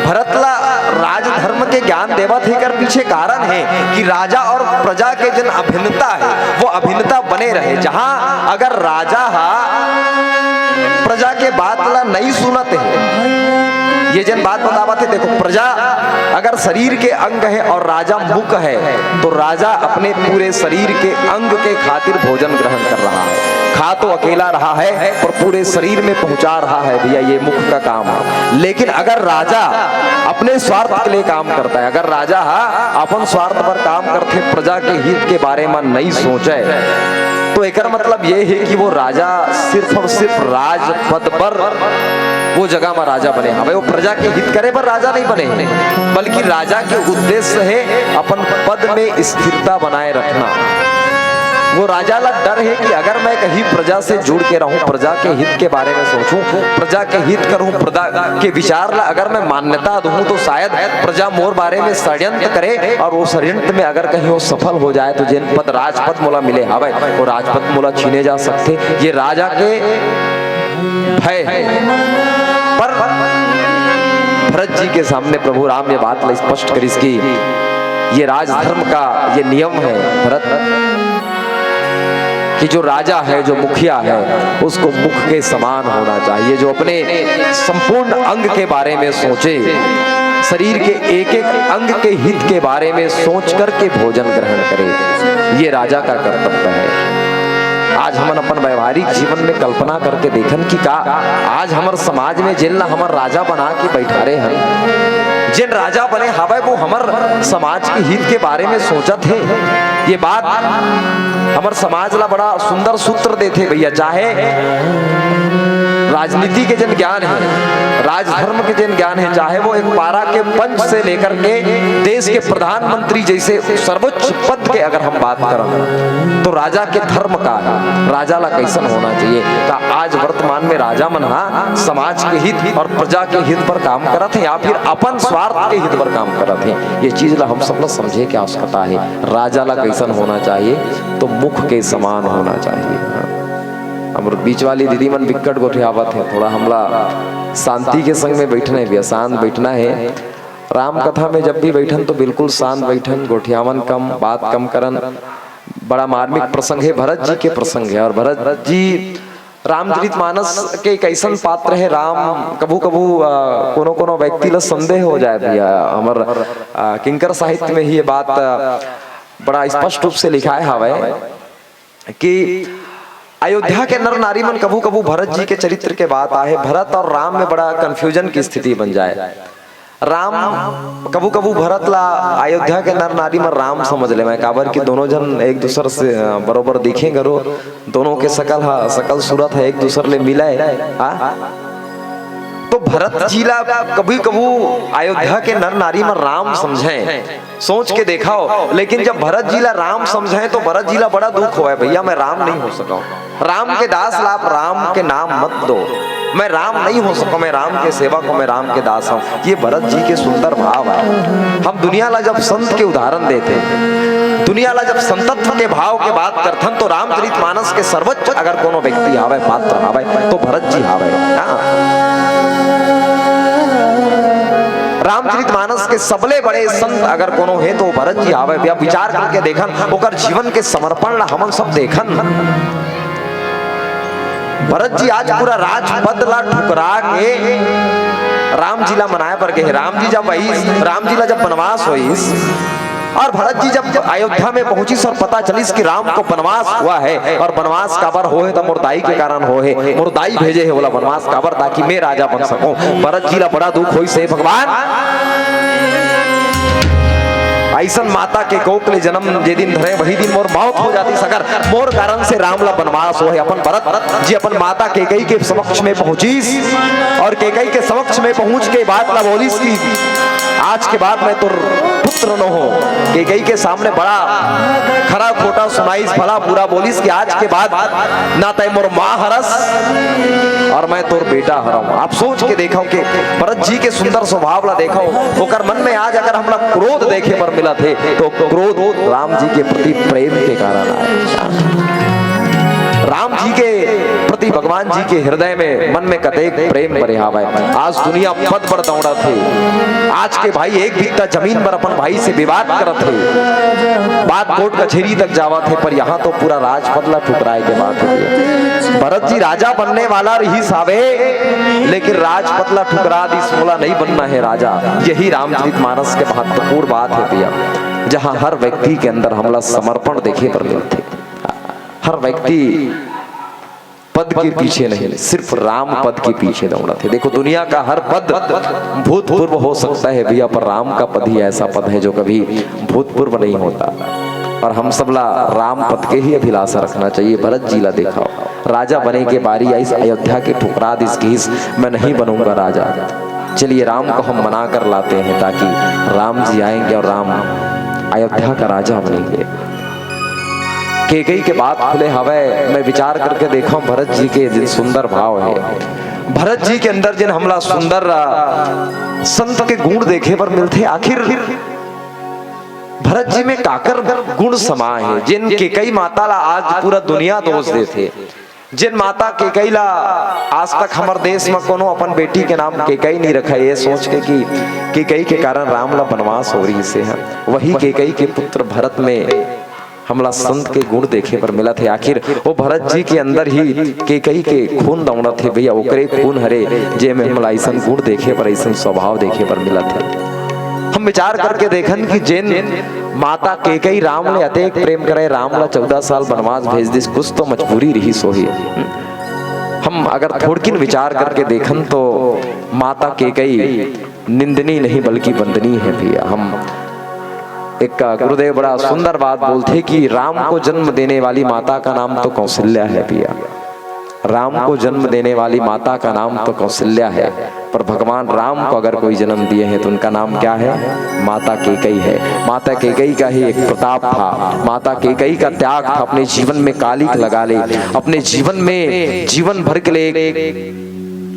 भरत ला राजधर्म के ज्ञान देवत हे, एकर पीछे कारण हे कि राजा और प्रजा के जिन अभिन्नता हे, वो अभिन्नता बने रहे। जहाँ अगर राजा हा प्रजा के बात ला नहीं सुनत हे, ये जिन बात बतावत हे, देखो, प्रजा अगर शरीर के अंग हे और राजा मुख हे, तो राजा अपने पूरे शरीर के अंग के खातिर भोजन ग्रहण कर रहा हे। खा तो अकेला रहा है, पर पूरे शरीर में पहुंचा रहा है भैया, ये मुख का काम है। लेकिन अगर राजा अपने स्वार्थ के लिए काम करता है, अगर राजा हा अपन स्वार्थ पर काम करथे, प्रजा के हित के बारे में नहीं सोचे, तो एकर मतलब ये है कि वो राजा सिर्फ और सिर्फ राजपद पर वो जगह में राजा बने हवे, वो प्रजा के हित करे बर राजा नहीं बने, बल्कि राजा के उद्देश्य है अपन पद में स्थिरता बनाए रखना। वो राजा ला डर है कि अगर मैं कहीं प्रजा से जुड़ के रहूं, प्रजा के हित के बारे में सोचूं, प्रजा के हित करूं, प्रजा के विचार ला अगर मैं मान्यता दूं, तो शायद प्रजा मोर बारे में षड्यंत्र करे और वो षड्यंत्र में अगर कहीं वो सफल हो जाए, तो जिन पद, राजपद मोला मिले हवे, वो राजपद मोला छीने जा सकथे। ये राजा के भय है। पर भरत जी के सामने प्रभु राम ये बात ला स्पष्ट करिस कि ये राजधर्म का ये नियम है भरत, कि जो राजा है, जो मुखिया है, उसको मुख के समान होना चाहिए, जो अपने संपूर्ण अंग के बारे में सोचे, शरीर के एक एक अंग के हित के बारे में सोच करके भोजन ग्रहण करे। ये राजा का कर्तव्य है। आज हमन अपन व्यवहारिक जीवन में कल्पना करके देखन कि का आज हमर समाज में जेन ला हमर राजा बना के बैठारे हन, जेन राजा बने हवय, वो हमर समाज के हित के बारे में सोचत हे। ये बात हमर समाज ला बड़ा सुंदर सूत्र देथे भैया, चाहे राजनीति के जेन ज्ञान है, राजधर्म के जेन ज्ञान है, चाहे वो एक पारा के पंच से लेकर के देश के प्रधानमंत्री जैसे सर्वोच्च पद के अगर हम बात करन, तो राजा के धर्म का है, राजा ला कैसन होना चाहिए। का आज वर्तमान में राजा मन हा समाज के हित और प्रजा के हित पर काम करत हे या फिर अपन स्वार्थ के हित पर काम करत हे? ये चीज ला हम सब ला समझे के आवश्यकता है। राजा ला कैसन होना चाहिए? तो मुख के समान होना चाहिए। हमर बीच वाली दीदी मन बिक्कट गोठियावत हे, थोड़ा हमला शांति के संग में बैठना है भैया, शांत बैठना है। राम कथा में जब भी बैठन तो बिल्कुल शांत बैठन, गोठियावन कम, बात कम करन। बड़ा मार्मिक प्रसंग है, भरत जी के प्रसंग है। और भरत जी, रामचरित मानस के एक ऐसन पात्र है, राम कभू कभू अ, कोनो कोनो व्यक्ति ला संदेह हो जाए भैया। हमर अ, किंकर साहित्य में ही ये बात अ, बड़ा स्पष्ट रूप से लिखाए हवय कि अयोध्या के नर नारी मन, कभू कभू भरत जी के चरित्र के बात आहे, भरत और राम में बड़ा कन्फ्यूजन की स्थिति बन जाए। राम, कभू कभू भरत ला अयोध्या के नर नारी मन राम समझ ले, मैं काबर कि दोनों जन एक दूसर से अ, बरोबर दिखे करो, दोनों के सकल हा, सकल सूरत है एक दूसर ले मिले। हाँ, तो भरत जी ला कभी कभू अयोध्या के नर नारी मन राम समझे, सोच के देखा हो। लेकिन जब भरत जी ला राम समझे तो भरत जी ला बड़ा दुख होवे, भैया मैं राम नहीं हो सका हूँ, राम के दास ला आप राम के नाम मत दो, मैं राम नहीं हो सका, मैं राम के सेवक हूँ, मैं राम के दास हूँ। ये भरत जी के सुंदर भाव है। हम दुनिया ला जब संत के उदाहरण देते हैं, दुनिया ला जब संतत्व के भाव के बात करथन, तो रामचरित मानस के सर्वोच्च अगर कोनो व्यक्ति आवे, पात्र आवे, तो भरत जी आवे। हाँ। रामचरित मानस के सबले बड़े संत अगर कोनो हे तो भरत जी आवे। अब विचार करके देखन, ओकर जीवन के समर्पण ला हमन सब देखन। भरत जी आज पूरा राजपद ला ठुकरा के राम जी ला मनाए बर गए। राम जी जब वही, राम जी ला जब वनवास होइस, और भरत जी जब अयोध्या में पहुंचिस और पता चलिस कि राम को वनवास हुआ है, और वनवास काबर होहे, त मोर दाई के कारण होहे, मोर दाई भेजे हे ओला वनवास काबर, ताकि मैं राजा बन सकूं। भरत जी ला बड़ा दुख होइस, हे भगवान, ऐसन माता के कोख ले जन्म जे दिन धरे, वही दिन मोर मौत हो जातिस, अगर मोर कारण से राम ला वनवास होहे। अपन भरत जी अपन माता कैकेयी के समक्ष में पहुंचिस और कैकेयी के समक्ष में पहुंच के बात ला बोलिस कि आज के बाद मैं तोर पुत्र न हो। कैकेयी के सामने बड़ा खरा खोटा सुनाइस, भला बुरा बोलिस कि आज के बाद ना तय मोर माँ हरस और मैं तोर बेटा हरम। आप सोच के देखो कि भरत जी के सुंदर स्वभाव ला देखो, ओकर मन में आज अगर हमला क्रोध देखे बर मिलत हे, तो क्रोध राम जी के प्रति प्रेम के कारण आए। राम जी के प्रति भगवान जी के हृदय में, मन में कतेक प्रेम भरे हावय। आज दुनिया पद बर दौड़त हे। आज के भाई एक बित्ता जमीन पर अपन भाई से विवाद करत हे, बात कोर्ट कचहरी तक जावत हे, पर यहाँ तो पूरा राजपद ला ठुकराए के बात हे। भरत जी राजा बनने वाला रहिस हावे, लेकिन राजपद ला ठुकरा दिस, मोला नहीं बनना है राजा। यही रामचरित मानस के महत्वपूर्ण बात हे भैया, जहाँ हर व्यक्ति के अंदर हमला समर्पण देखे बर मिलथे। हर व्यक्ति पद के पीछे नहीं, सिर्फ राम पद के पीछे दौड़त हे। देखो, दुनिया का हर पद भूतपूर्व हो सकता है भैया, पर राम का पद ही ऐसा पद है जो कभी भूतपूर्व नहीं होता। और हम सब ला राम पद के ही अभिलाषा रखना चाहिए। भरत जी ला देखो, राजा बने के बारी आइस, अयोध्या के ठुकरा दिस, कहिस, "मैं नहीं बनूंगा राजा।" चलिए, राम को हम मना कर लाते हैं, ताकि राम जी आएंगे और राम अयोध्या का राजा बनेंगे। केकई के बात खुले हवय, मैं विचार करके देखा हूं भरत जी के जिन सुंदर भाव हे, भरत जी के अंदर जिन हमला सुंदर, अ, संत के गुण देखे बर मिलथे। आखिर भरत जी में काकर गुण समा हे, जिन केकई माता ला आज पूरा दुनिया दोष देथे, जिन माता केकई ला आज तक हमर देश म कोनो अपन बेटी के नाम केकई नहीं रखा, ये सोच के कि केकई के कारण राम ला बनवास हो रहिस हे। वही केकई के पुत्र भरत में हमला संत के गुण देखे बर मिलत हे। आखिर वो भरत जी के अंदर ही केकई के खून दौड़त हे भैया, ओकरे खून हरे, जे में हमला अइसन गुण देखे बर, अइसन स्वभाव देखे बर मिलत हे। हम विचार करके देखन कि जेन माता केकई राम ले अतेक प्रेम करे, राम ला चौदह साल बनवास भेज दिस, कुछ तो मजबूरी रहिस होही। हम अगर थोड़किन विचार करके देखन तो माता केकई निंदनीय नहीं बल्कि वंदनीय है भैया। हम एक गुरुदेव बड़ा सुंदर बात बोलथे कि राम को जन्म देने वाली माता का नाम तो कौशल्या है भैया, राम को जन्म देने वाली माता का नाम तो कौशल्या है, पर भगवान राम को अगर कोई जन्म दिए हैं तो उनका नाम क्या है? माता केकई है। माता केकई का ही एक प्रताप था, माता केकई का त्याग था, अपने जीवन में कालिख लगा ले, अपने जीवन में जीवन भर के लिए एक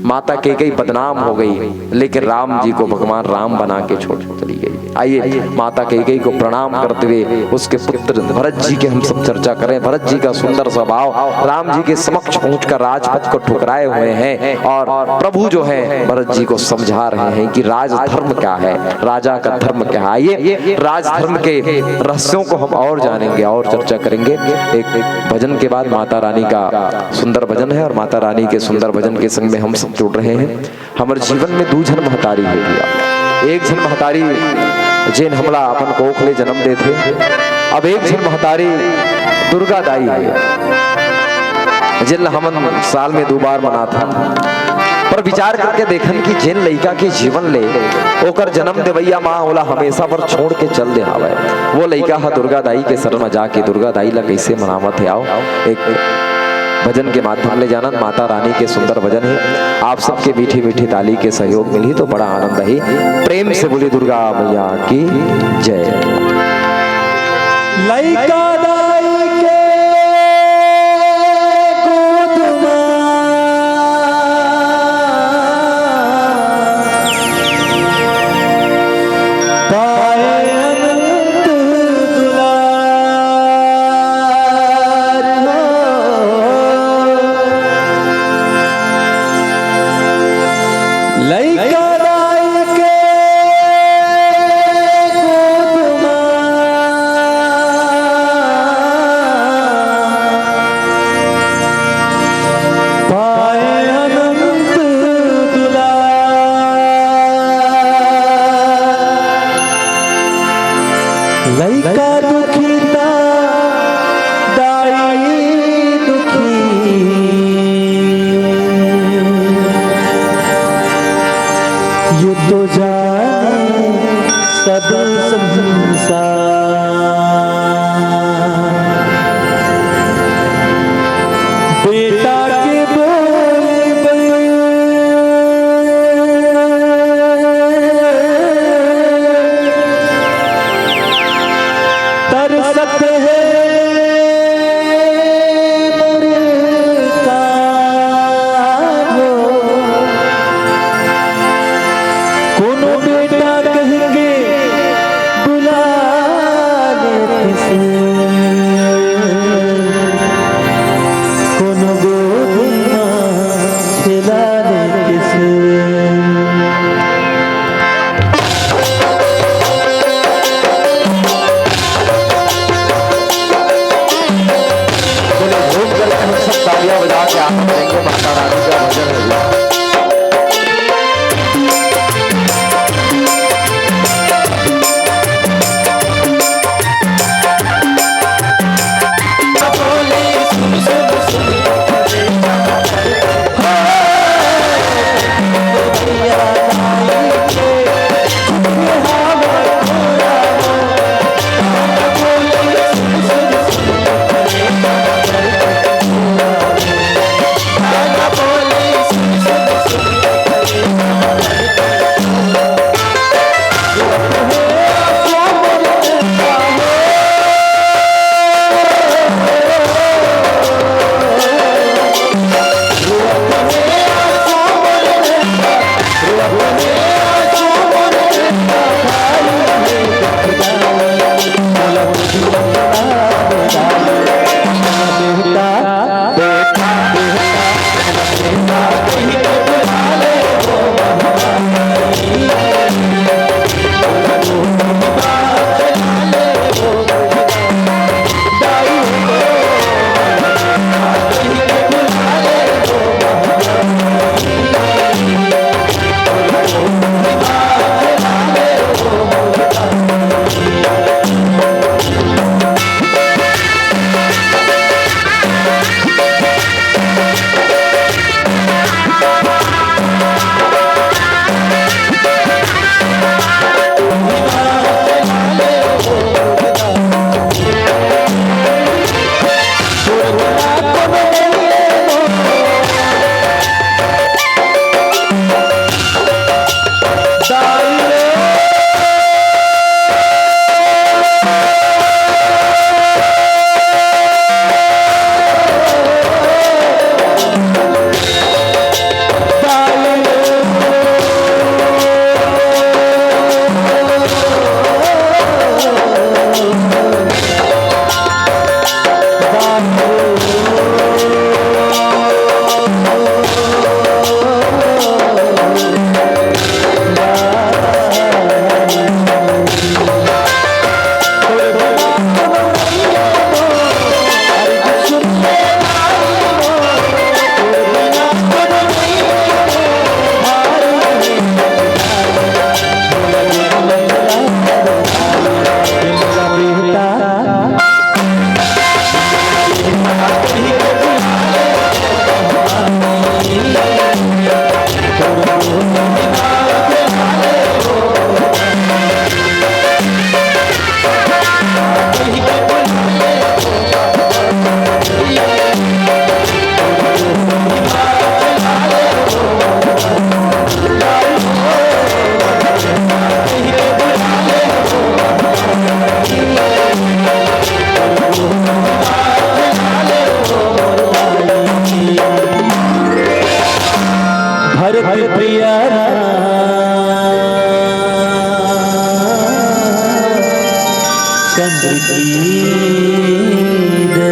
माता केकई बदनाम हो गई, लेकिन राम जी को भगवान राम बना के छोड़ चली गई। आइए, माता केकई को प्रणाम करते हुए उसके पुत्र भरत जी के हम सब चर्चा करें। भरत जी का सुंदर स्वभाव, राम जी के समक्ष पहुंचकर राजपथ को ठुकराए हुए हैं और प्रभु जो है भरत जी को समझा रहे हैं कि राजधर्म क्या है, राजा का धर्म क्या है। आइए, राजधर्म के रहस्यों को हम और जानेंगे और चर्चा करेंगे। एक भजन के बाद माता रानी का सुंदर भजन है और माता रानी के सुंदर भजन के संग में हम सब जुड़ रहे हैं। हमर जीवन में दू झन महतारी हे भैया। एक झन महतारी जेन हमला अपन कोख ले जन्म देथे, अब एक झन महतारी दुर्गा दाई हे, जेन ला हमन साल में दू बार मनाथन। पर विचार करके देखन कि जेन लइका के जीवन ले ओकर जन्म देवैया माँ ओला हमेशा बर छोड़ के चल दे हावय, वो लइका ह दुर्गा दाई के शरण म जाके दुर्गा दाई ला कइसे मनावत हे। आओ, एक भजन के माध्यम ले जानन। माता रानी के सुंदर भजन हे। आप सबके मीठी मीठी ताली के सहयोग मिलही तो बड़ा आनंद आही। प्रेम से बोली दुर्गा मैया की जय। लइका दाई के गोद म पाए अनंत दुलार हो। लइका दाई के गोद म पाए अनंत दुलार। लइका दुखी त दाई दुखी, ये तो जाने सब संसार। बेटा के बोले बल तरसत हे मोर कान हो। कोनो बेटा कहिके बुला लेतिस, कोनो गोदी म खेला लेतिस। बोले, झूम करके हम सब तालियां बजा के आप देंगे, माता रानी का भजन है। चंद्र की दे।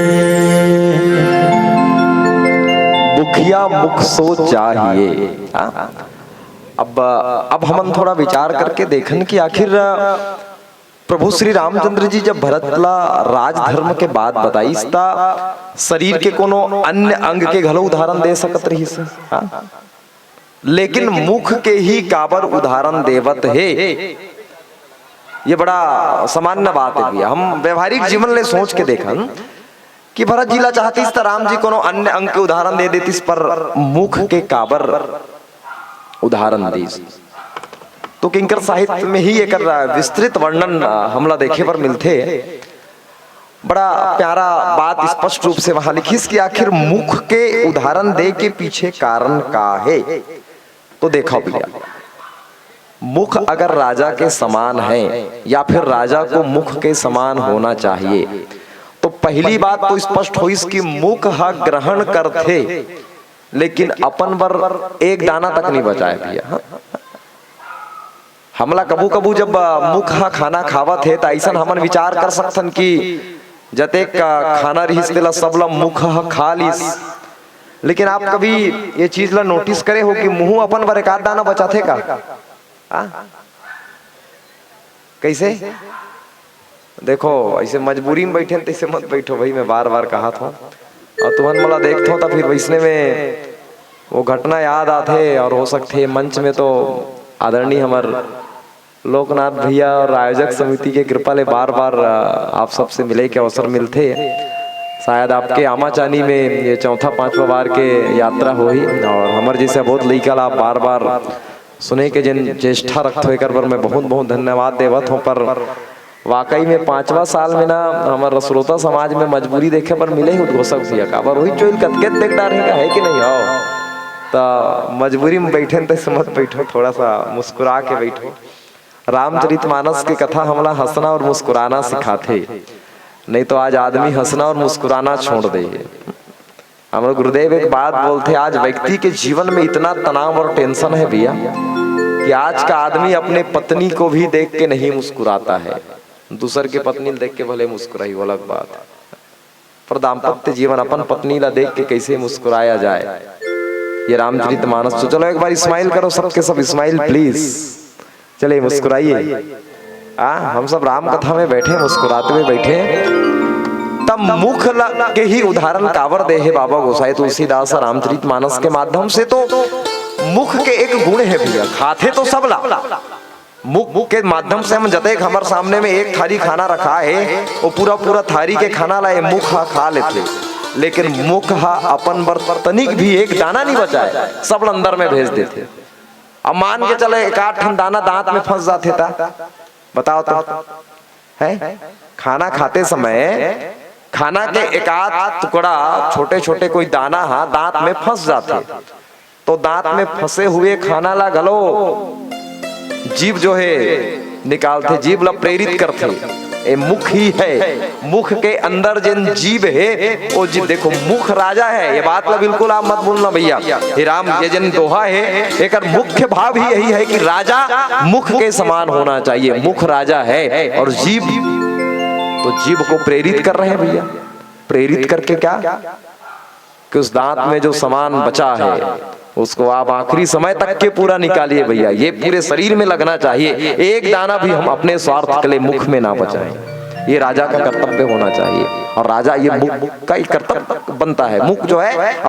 मुखिया मुख सो चाहिए। हाँ? अब, अब हमन थोड़ा विचार करके देखन कि आखिर प्रभु श्री रामचंद्र जी जब भरत ला राजधर्म के बात बताइस, त शरीर के कोनो अन्य अंग के घलो उदाहरण दे सकत रहिस। हाँ? लेकिन मुख के ही काबर उदाहरण देवत हे, ये बड़ा सामान्य बात है भैया। हम व्यवहारिक जीवन ले सोच के देखन कि भरत जी ला चाहतिस त राम जी कोनो अन्य अंग के उदाहरण दे देतिस, पर मुख के काबर उदाहरण दिस। तो किंकर साहित्य में ही एकर विस्तृत वर्णन, अ, हमला देखे बर मिलथे। बड़ा प्यारा बात स्पष्ट रूप से वहां लिखिस कि आखिर मुख के उदाहरण दे के पीछे कारण का है। तो देखो भैया, मुख अगर राजा के समान है या फिर राजा को मुख के समान होना चाहिए, तो पहली बात तो स्पष्ट होइस कि मुख ह ग्रहण करथे, लेकिन अपन बर एक दाना तक नहीं बचाए भैया। हाँ? हमला कभू कभू जब, अ, मुख ह खाना खावत हे, त अइसन हमन विचार कर सकथन कि जतेक, अ, खाना रिहिस, तेला सबला मुख ह खा लिस। लेकिन आप कभी ये चीज ला नोटिस करे हो कि मुंह अपन बर एक आध दाना बचाथे का? हाँ? कैसे? देखो, ऐसे मजबूरी में बैठे, तैसे मत बैठो भाई, मैं बार बार कहा था। और तुमन मोला देखथो, तो फिर वैसने में वो घटना याद आथे, और हो सकथे मंच में तो आदरणीय हमर लोकनाथ भैया और आयोजक समिति के कृपा ले बार बार, अ, आप सबसे मिले के अवसर मिलथे। शायद आपके आमाचानी में ये चौथा पांचवा बार के यात्रा होही, और हमर जैसे बहुत लइका ला आप बार बार सुने के जेन चेष्टा रखथो, एकर बर मैं बहुत बहुत धन्यवाद देवत हूँ। पर वाकई में पांचवा साल में ना, हमर श्रोता समाज में मजबूरी देखे बर मिले ही उद्घोषक भैया। काबर वही चोइल कतके देख डार है कि नहीं हो? त मजबूरी में बैठे त समझ बैठो, थोड़ा सा मुस्कुरा के बैठो। रामचरितमानस के कथा हमला हंसना और मुस्कुराना सिखाथे, नहीं तो आज आदमी हंसना और मुस्कुराना छोड़ दे। हमर गुरुदेव एक बात बोलथे, आज व्यक्ति के जीवन में इतना तनाव और टेंशन है भैया, कि आज का आदमी अपने पत्नी को भी देख के नहीं मुस्कुराता है। दूसर के पत्नी ल देख के भले मुस्कुराही, वो अलग बात है, पर दाम्पत्य जीवन, अपन पत्नी ला देख के कैसे मुस्कुराया जाए, ये रामचरित मानस। तो चलो एक बार स्माइल करो, सबके सब स्माइल प्लीज। चलिए मुस्कुराइए। आ, हम सब राम कथा में बैठे, मुस्कुराते हुए बैठे। तब मुख ला के ही उदाहरण काबर दे हे बाबा गोसाई तुलसीदास रामचरित मानस के माध्यम से। तो मुख के एक गुण है भैया, खाथे तो सब ला। मुख के माध्यम से हम जतेक हमर सामने में एक थाली खाना रखा है, वो पूरा पूरा थाली के खाना ला ये मुख हा खा लेथे, लेकिन मुख हा अपन बर तनिक भी एक दाना नहीं बचाए, सब ला अंदर में भेज देथे। अब मान के चले एक आध ठन दाना दांत में फंस जाथे ता, बताओ तो, है? खाना खाते समय खाना के एक आध टुकड़ा, छोटे छोटे कोई दाना हा दांत में फंस जाथे, तो दांत में फंसे हुए खाना ला घलो जीभ जो है निकालथे, जीभ ला प्रेरित करथे। ये मुख ही है, मुख के अंदर जेन जीभ है, वो जीभ, देखो, मुख राजा है, ये बात ला बिल्कुल आप मत भूलना भैया। हे राम, ये जेन दोहा है, एकर मुख्य भाव ही यही है कि राजा मुख के समान होना चाहिए। मुख राजा है और जीभ, तो जीभ को प्रेरित कर रहे हैं भैया। प्रेरित करके क्या? कि उस दांत में जो सामान बचा है, उसको आप आखिरी समय तक के पूरा निकालिए भैया। ये पूरे शरीर में लगना चाहिए, एक दाना भी हम अपने स्वार्थ के लिए मुख में ना बचाएं। ये राजा का कर्तव्य होना चाहिए। और राजा ये मुख का ही कर्तव्य बनता है। मुख जो है,